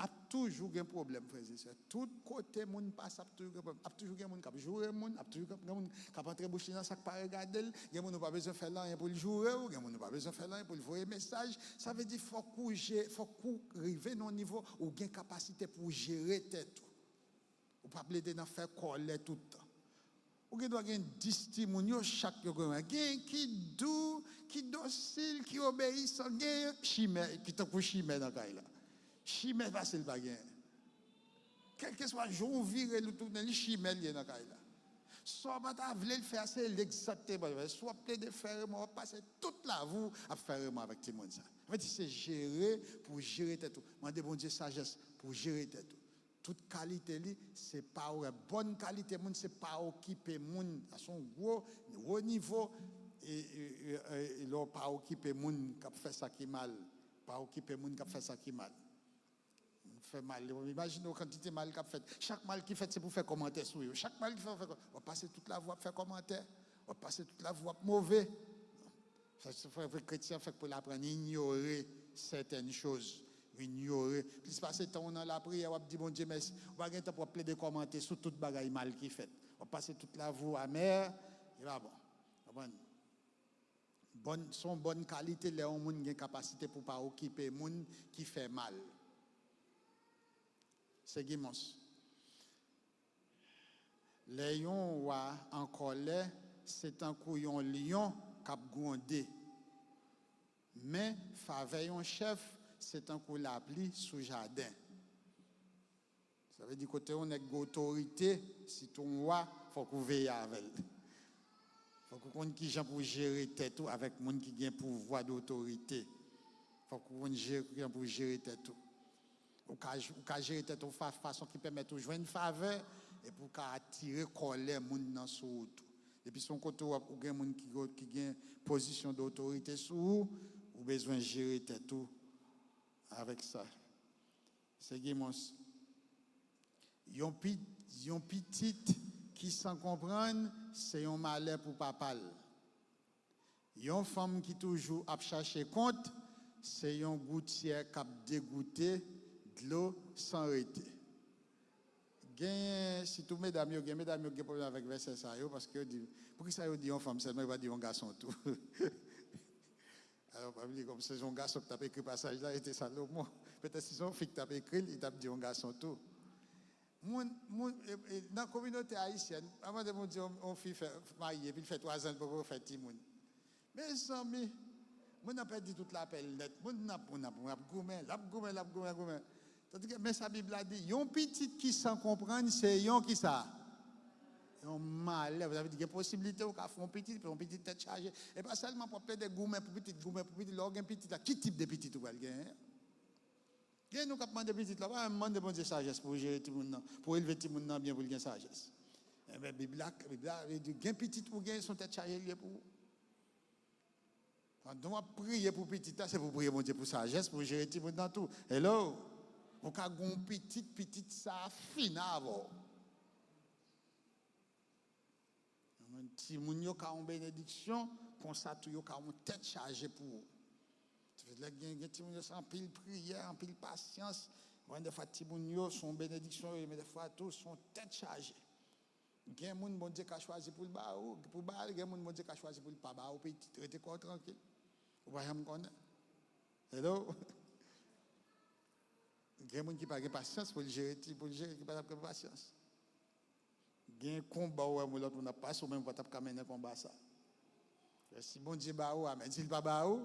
ap toujou gen pwoblèm, frè e sè. Tout kote moun pase, ap toujou gen pwoblèm. Ap toujou gen moun k ap joure moun, ap toujou gen moun k ap antre bouch li nan sa k pa regade l. Gen moun ou pa bezwen fè l anyen pou l joure w, gen moun ou pa bezwen fè l anyen pou l voye mesaj. Sa vle di fòk ou je-, fòk ou rive nan yon nivo ou gen kapasite pou w jere tèt ou. Ou pa plede nan fè kòlè tout tan. Ou gen dwa gen dis timoun, yo chak yo gen, gen ki dou, ki dosil, ki obeyisan, gen chimè, ki tankou chimè nan kay la. Chimè pase l pa gen. Kèlkeswa jan w vire l ou tounen li, chimè l ye nan kay la. Sa w pa ta vle l fè a, se l egzakteman. Si w ap plede fè remò, w ap pase tout lavi w ap fè remò avèk timoun sa. Sa vle di se jere pou w jere tèt ou. Mande Bondye sajès pou w jere tèt ou. Tout kalite li, se pa w. Bòn kalite moun, se pa okipe moun. Sa se yon gwo, wo nivo. E, e, e, e, e lè w pa okipe moun k ap fè sa ki mal. Pa okipe moun k ap fè sa ki mal. Fè mal. Imajine w kantite mal k ap fèt. Chak mal ki fèt, se pou fè kòmantè sou yo. Chak mal ki fèt, w ap fè kò-, w ap pase tout lavi w ap fè kòmantè. W ap pase tout lavi w ap move. Sa, se fè, fè kretyen fèk pou l aprann inyore sètèn choz. Inyore. Plis pase tan w nan lapriyè, w ap di Bondye mèsi. Ou pa gen tan pou w ap plede kòmante sou tout bagay mal ki fèt. W ap pase tout lavi w amè, e pa bon. Konprann? Bòn, se yon bòn kalite lè yon moun gen kapasite pou pa okipe moun ki fè mal. Segimons. Lè yon wa an kòlè, se tankou yon lyon k ap gwonde. Men, favè yon chèf, se tankou lapli sou jaden. Sa vle di, kote yon nèg gen otorite, sitou yon wa, fòk ou veye avè l. Fòk ou konn kijan pou w jere tèt ou avèk moun ki gen pouvwa dotorite. Fòk ou konn jere, kijan pou w jere tèt ou. Ou ka, ou ka jere tèt ou fa-, fason ki pèmèt ou jwenn favè epi ou ka atire kòlè moun nan sou ou tou. Depi se yon kote w ap, ou gen moun ki, ki gen pozisyon dotorite sou ou, ou bezwen jere tèt ou avèk sa. Segimons. Yon pi-, yon pitit ki san konprann, se yon malè pou papa l. Yon fanm ki toujou ap chache kont, se yon goutyè k ap degoute dlo san rete. Genyen, sitou medam yo, gen medam yo ki gen pwoblèm avèk vèsè sa yo, paske yo di, poukisa yo di yon fanm sèlman, yo pa di yon gason tou? Alò, pa bliye, kòm se yon gason ki t ap ekri pasaj la, e te Salomon. Petèt si se yon fi ki t ap ekri l, li t ap di yon gason tou. Moun, moun, e, e, nan kominote ayisyèn, anvan de moun di yon, yon fi fè, marye, epi l fè twazan, l poko fè timoun. Mezanmi, moun nan pèdi tout lapè l nèt. Moun nan, moun nan, moun ap goumen, l ap goumen, l ap goumen, goumen. Tandike, men sa Bib la di, yon pitit ki san konprann, se yon ki sa? Yon malè. Sa vle di, gen posiblite ou ka fè yon pitit, yon pitit tèt chaje. E pa sèlman pou ap plede goumen pou pitit, goumen pou pitit, lè w gen pitit la, ki tip de pitit ou pral genyen? Gen nou k ap mande pitit la, pa menm mande Bondye sajès pou jere timoun nan, pou elve timoun nan byen, pou l gen sajès. Enben, Bib la, Bib la di, gen pitit ou gen, se yon tèt chaje li ye pou ou. Pandan w ap priye pou pitit la, se pou w priye Bondye pou sajès, pou jere timoun nan tou. Hello? Ou ka gen yon pitit, pitit sa a fin avè w. Timoun yo ka yon benediksyon, konsa tou yo ka yon tèt chaje pou ou. Lè gen, gen timoun yo se anpil priyè, anpil pasyans. Bon, defwa timoun yo se yon benediksyon, men defwa tou se yon tèt chaje. Gen moun Bondye ka chwazi pou l ba ou, pou ba l, gen moun Bondye ka chwazi pou l pa ba ou pitit. Rete kò w trankil. Ou pa janm konnen. Hello? Gen moun ki pa gen pasyans pou l jere ti, pou l jere, ki pa t ap gen pasyans. Gen konba ou wè moun lòt moun ap pase, ou menm ou pa t ap ka mennen konba sa. Si Bondye ba ou, amèn. Si l pa ba ou,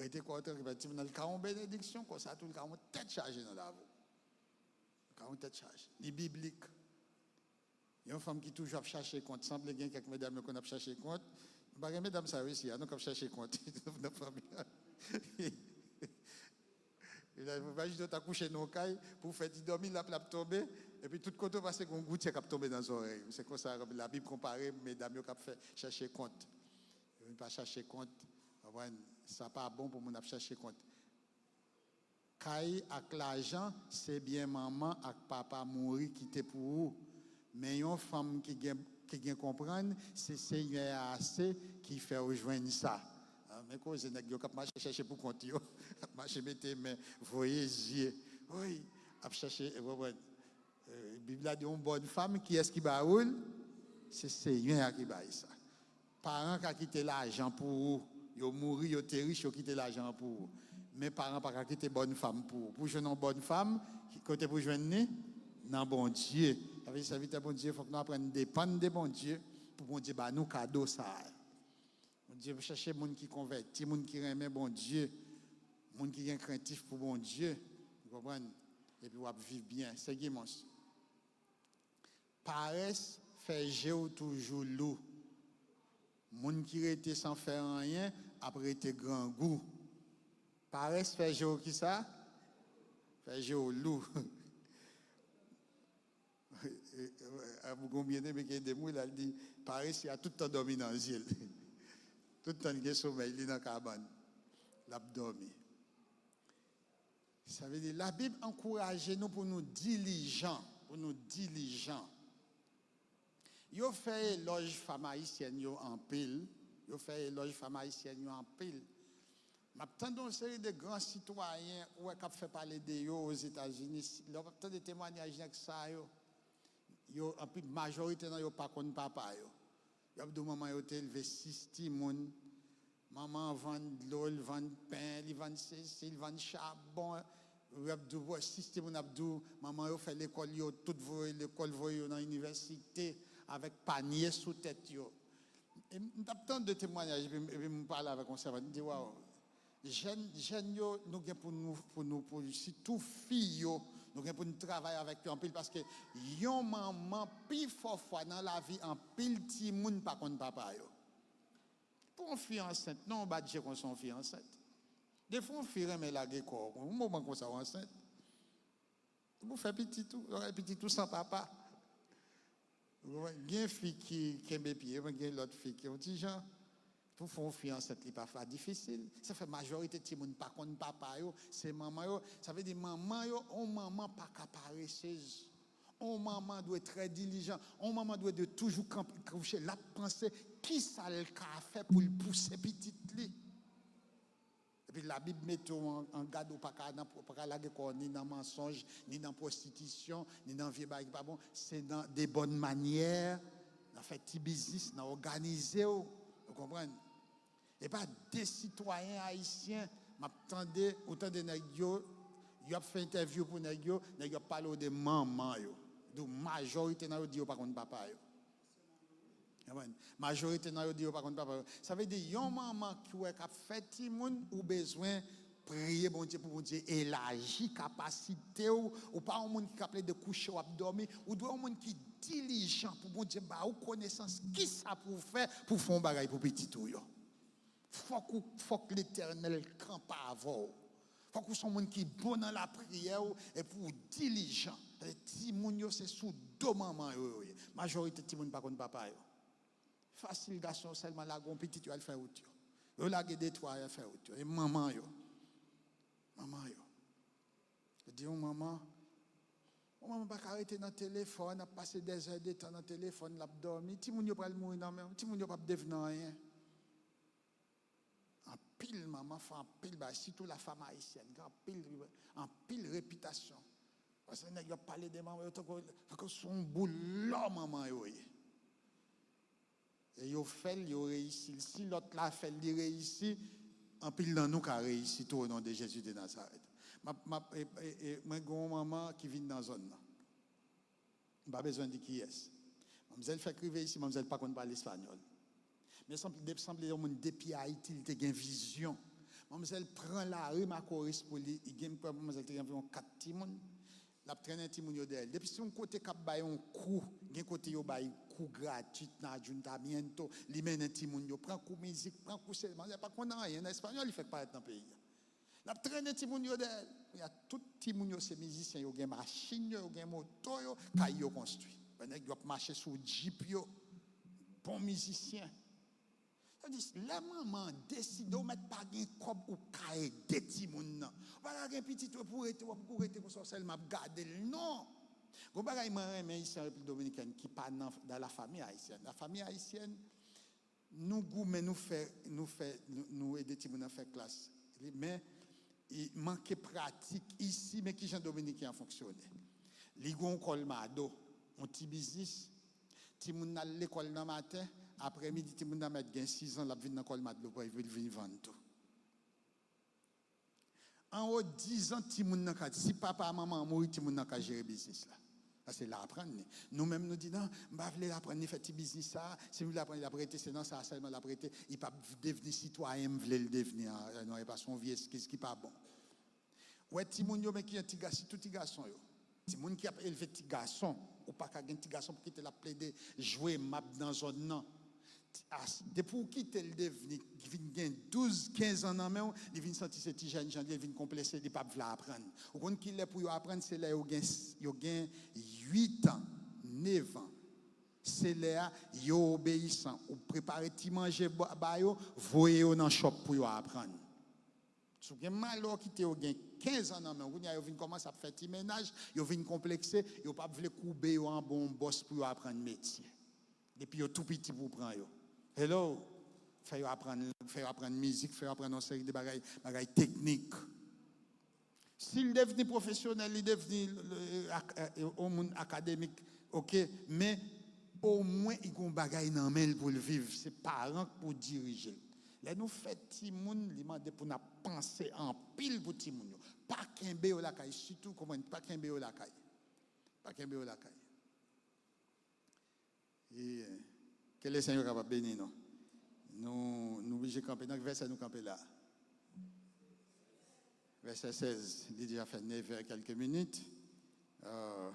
rete kò w trankil. Timoun nan, li ka yon benediksyon, konsa tou, li ka yon tèt chaje nan lavi w. Li ka yon tèt chaje. Li biblik. Yon fanm ki toujou ap chache kont. Sanble gen kèk medam yo konn ap chache kont. M pa gen medam sa yo isi a, non, k ap chache kont nan fanmi an. Imajine w ta kouche nan yon kay, pou w fè ti dòmi, lapli ap tonbe, epi tout kote w pase, gen yon goutyè k ap tonbe nan zòrèy ou. Se konsa Labib konpare medam yo k ap fè, chache kont. Yo pa chache kont, konprann, sa pa bon pou moun ap chache kont. Kay ak lajan, se byen manman ak papa mouri kite pou ou. Men yon fanm ki gen, ki gen konprann, se Senyè a ase ki fè w jwenn sa. Ah, men koze nèg yo k ap mache chèche pou kont yo, k ap mache mete men, voye zye. Wi, ap chèche, w konprann? Eh, Bib la di yon bòn fanm, kiyès ki ba ou l? Se Senyè a ki bay sa. Paran ka kite lajan pou ou. Yo mouri, yo te rich, yo kite lajan an pou ou. Men paran pa ka kite bòn fanm pou ou. Pou jwenn yon bòn fanm, ki kote pou jwenn li? Nan Bondye. Sa vle di, sèvitè Bondye, fòk nou aprann depann de Bondye pou Bondye ba nou kado sa a. Bondye chèche moun ki konvèti, moun ki renmen Bondye, moun ki gen krentif pou Bondye. Ou konprann? Epi w ap viv byen. Sè Gimons. Parès fè je w toujou lou. Moun ki rete san fè anyen ap rete grangou. Parès fè je w ki sa? Fè je w lou. Gon byeneme ki ede m, wi, la, li di, parese a tout tan dòmi nan zye l. Tout tan l gen somèy, li nan kabann. L ap dòmi. Sa vle di, Labib ankouraje nou pou nou dilijan, pou nou dilijan. Yo fè elòj fanm ayisyèn yo anpil. Yo fè elòj fanm ayisyèn yo anpil. M ap tande yon seri de gran sitwayen ou wè k ap fè pale de yo Ozetazini. Lè w ap tande temwanyaj nèg sa yo, yo, anpil, majorite nan yo pa konn papa yo. Y ap di w manman yo te elve sis timoun. Manman an vann dlo, l vann pen, li vann sesi, l vann chabon. Y ap di w, sis timoun, ap di w manman yo fè lekòl yo, tout voye lekòl, voye yo nan inivèsite avèk panye sou tèt yo. E m t ap tande temwanyaj, epi, epi m pale avèk yon sèvant, m di, waw, jèn, jèn yo, nou gen pou nou, pou nou, pou, sitou fi yo, nou gen pou nou travay avèk yo anpil, paske yon manman, pifò fwa nan lavi, anpil timoun pa konn papa yo. Pou yon fi ansent, non, bat je konsa yon fi ansent. Defwa yon fi renmen lage kò w, yon moman konsa w ansent. Pou fè pitit ou, pitit ou san papa. Gen fi ki kenbe pye, men gen lòt fi ki yon ti jan. Pou fè yon fi ansent, li pa fa difisil. Sa fè majorite timoun pa konn papa yo, se manman yo. Sa vle di manman yo, yon manman pa ka paresez. Yon manman dwe trè dilijan. Yon manman dwe, dwe toujou kanpe, kouche, l ap panse kisa l ka fè pou l pouse pitit li. Epi Labib mete w an, an gad, ou pa ka nan, ou pa ka lage kò w ni nan mansonj, ni nan pwostitisyon, ni nan vye bagay ki pa bon. Se nan de bòn manyè, nan fè ti biznis, nan òganize w. Ou konprann? E pa de sitwayen ayisyen, m ap tande, ou tande nèg yo, y ap fè entèvyou pou nèg yo, nèg yo ap pale w de manman yo. Di w majorite nan yo di yo pa konn papa yo. Konprann? Majorite nan yo di yo pa konn papa yo. Sa vle di, yon manman ki wè k ap fè timoun, ou bezwen priye Bondye pou Bondye elaji kapasite w. Ou pa yon moun ki ka plede kouche w ap dòmi. Ou dwe yon moun ki dilijan pou Bondye ba ou konesans ki sa pou w fè pou w fè yon bagay pou pitit ou yo. Fòk ou, fòk Letènèl kanpe avè w. Fòk ou se yon moun ki bon nan lapriyè w epi ou dilijan. Timoun yo se sou do manman yo yo ye. Majorite timoun pa konn papa yo. Fasil, gason yo sèlman lage yon pitit yo al fè wout yo. Yo lage de twa yo al fè wout yo. E manman yo. Manman yo. Yo di yon manman, yon manman pa ka rete nan telefòn, ap pase dèzè de tan nan telefòn, l ap dòmi. Timoun yo pral mouri nan men w. Timoun yo p ap devni anyen. Anpil manman fè anpil bagay, sitou la femme haïtienne, gen anpil, anpil repitasyon. Paske nèg yo ap pale de manman yo tankou, tankou se yon boul lò manman yo ye. E yo fè l, yo reyisi l. Si lòt la fè l, li reyisi, anpil nan nou ka reyisi tou, o non de Jezi de Nazarèt. M ap, m ap, e, e, e, mwen gen yon manman ki vin nan zòn nan. M pa bezwen di kiyès. Manmzèl fèk rive isi, manmzèl pa konn pale espanyòl. Men sanble, sanble yon moun depi Ayiti, li te gen vizyon. Manmzèl pran lari Macorís pou li, li gen, manmzèl te gen anviwon kat timoun. L ap trennen timoun yo dèyè l. Depi se yon kote k ap bay yon kou, gen kote yo bay kou gratwit nan Ayuntamiento, li mennen timoun yo, pran kou mizik, pran kou se, manzè pa konn anyen nan espanyòl, li fèk parèt nan peyi a. L ap trennen timoun yo dèyè l. Kounye a, tout timoun yo se mizisyen, yo gen machin yo, yo gen moto yo, kay yo konstwi. Wè nèg yo ap mache sou djip yo, bon mizisyen. Sa di, lè manman an deside, ou mèt pa gen kòb, ou ka ede timoun nan. Ou pa ka gen pitit ou pou rete, w ap ou rete konsa, w sèlman ap gade l. Non! Gon bagay mwen renmen isi an Repiblik Dominikèn ki pa nan, dans la famille haïtienne. La famille haïtienne, nou goumen, nou fè, nou fè, nou, nou ede timoun nan fè klas. Men, i manke pratik isi, men kijan Dominiken an fonksyone. Li gon kòlmado, yon ti biznis. Timoun nan al lekòl nan maten, aprèmidi, timoun nan mèt gen sizan, l ap vin nan kòlmado pou l vin vann tou. Anwo dizan, timoun nan ka, si papa a manman an mouri, timoun nan ka jere biznis la. Paske l aprann li. Nou menm, nou di, "Non, m pa vle l aprann li fè ti biznis sa a. Si m vle l aprann, l ap rete, se nan sa a sèlman l ap rete. Li p ap devni sitwayen m vle l devni an." Non, e pa se yon vye eskiz ki pa bon. Wè timoun yo, men ki jan ti ga-, sitou ti gason yo. Timoun ki ap elve ti gason, ou pa ka gen ti gason pou kite l ap plede jwe mab nan zòn nan. Ti-, as-, depi w kite l devni, vin gen douz, kenz an nan men w, li vin santi se ti jènjan li ye, li vin konplekse, li p ap vle aprann. Ou konn ki lè pou yo aprann? Se lè yo gen, yo gen uit an, nèf an. Se lè a yo obeyisan. Ou prepare ti manje ba, ba yo, voye yo nan chòp pou yo aprann. Si w gen malè w kite yo gen kenz an nan men w, kounye a yo vin kòmanse ap fè ti mennaj, yo vin konplekse, yo p ap vle koube yo anba yon bòs pou yo aprann metye. Depi yo tou piti pou w pran yo. Hello! Fè yo aprann lang, fè yo aprann mizik, fè yo aprann yon seri de bagay, bagay teknik. Si l devni pwofesyonèl, li devni, e, ak-, e, yon moun akademik, oke, men omwen li gon bagay nan men l pou l viv. Se paran k pou dirije l. Lè nou fè timoun, li mande pou n ap panse anpil pou timoun yo. Pa kenbe yo lakay, sitou, konprann, pa kenbe yo lakay. Pa kenbe yo lakay. E, ke Lesenyè kapab beni nou. Nou, nou oblije kanpe nan vèsè nou kanpe la. Vèsè sèz, li deja fè nèf è kèlke minit. Euh,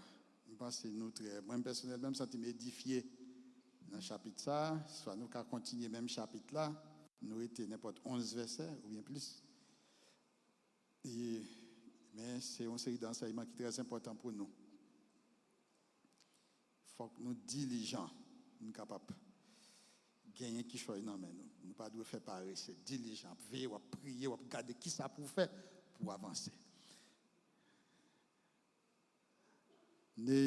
m panse nou trè, mwen pèsonèlman, m santi m edifye nan chapit sa a. Swa nou ka kontinye menm chapit la, nou rete nenpòt onz vèsè oubyen plis. E, men se yon seri de ansèyman ki trè enpòtan pou nou. Fòk nou dilijan pou nou kapab genyen kichòy nan men nou. Nou pa dwe fè parese, dilijan, ap veye, w ap priye, w ap gade kisa pou w fè pou w avanse. Ne,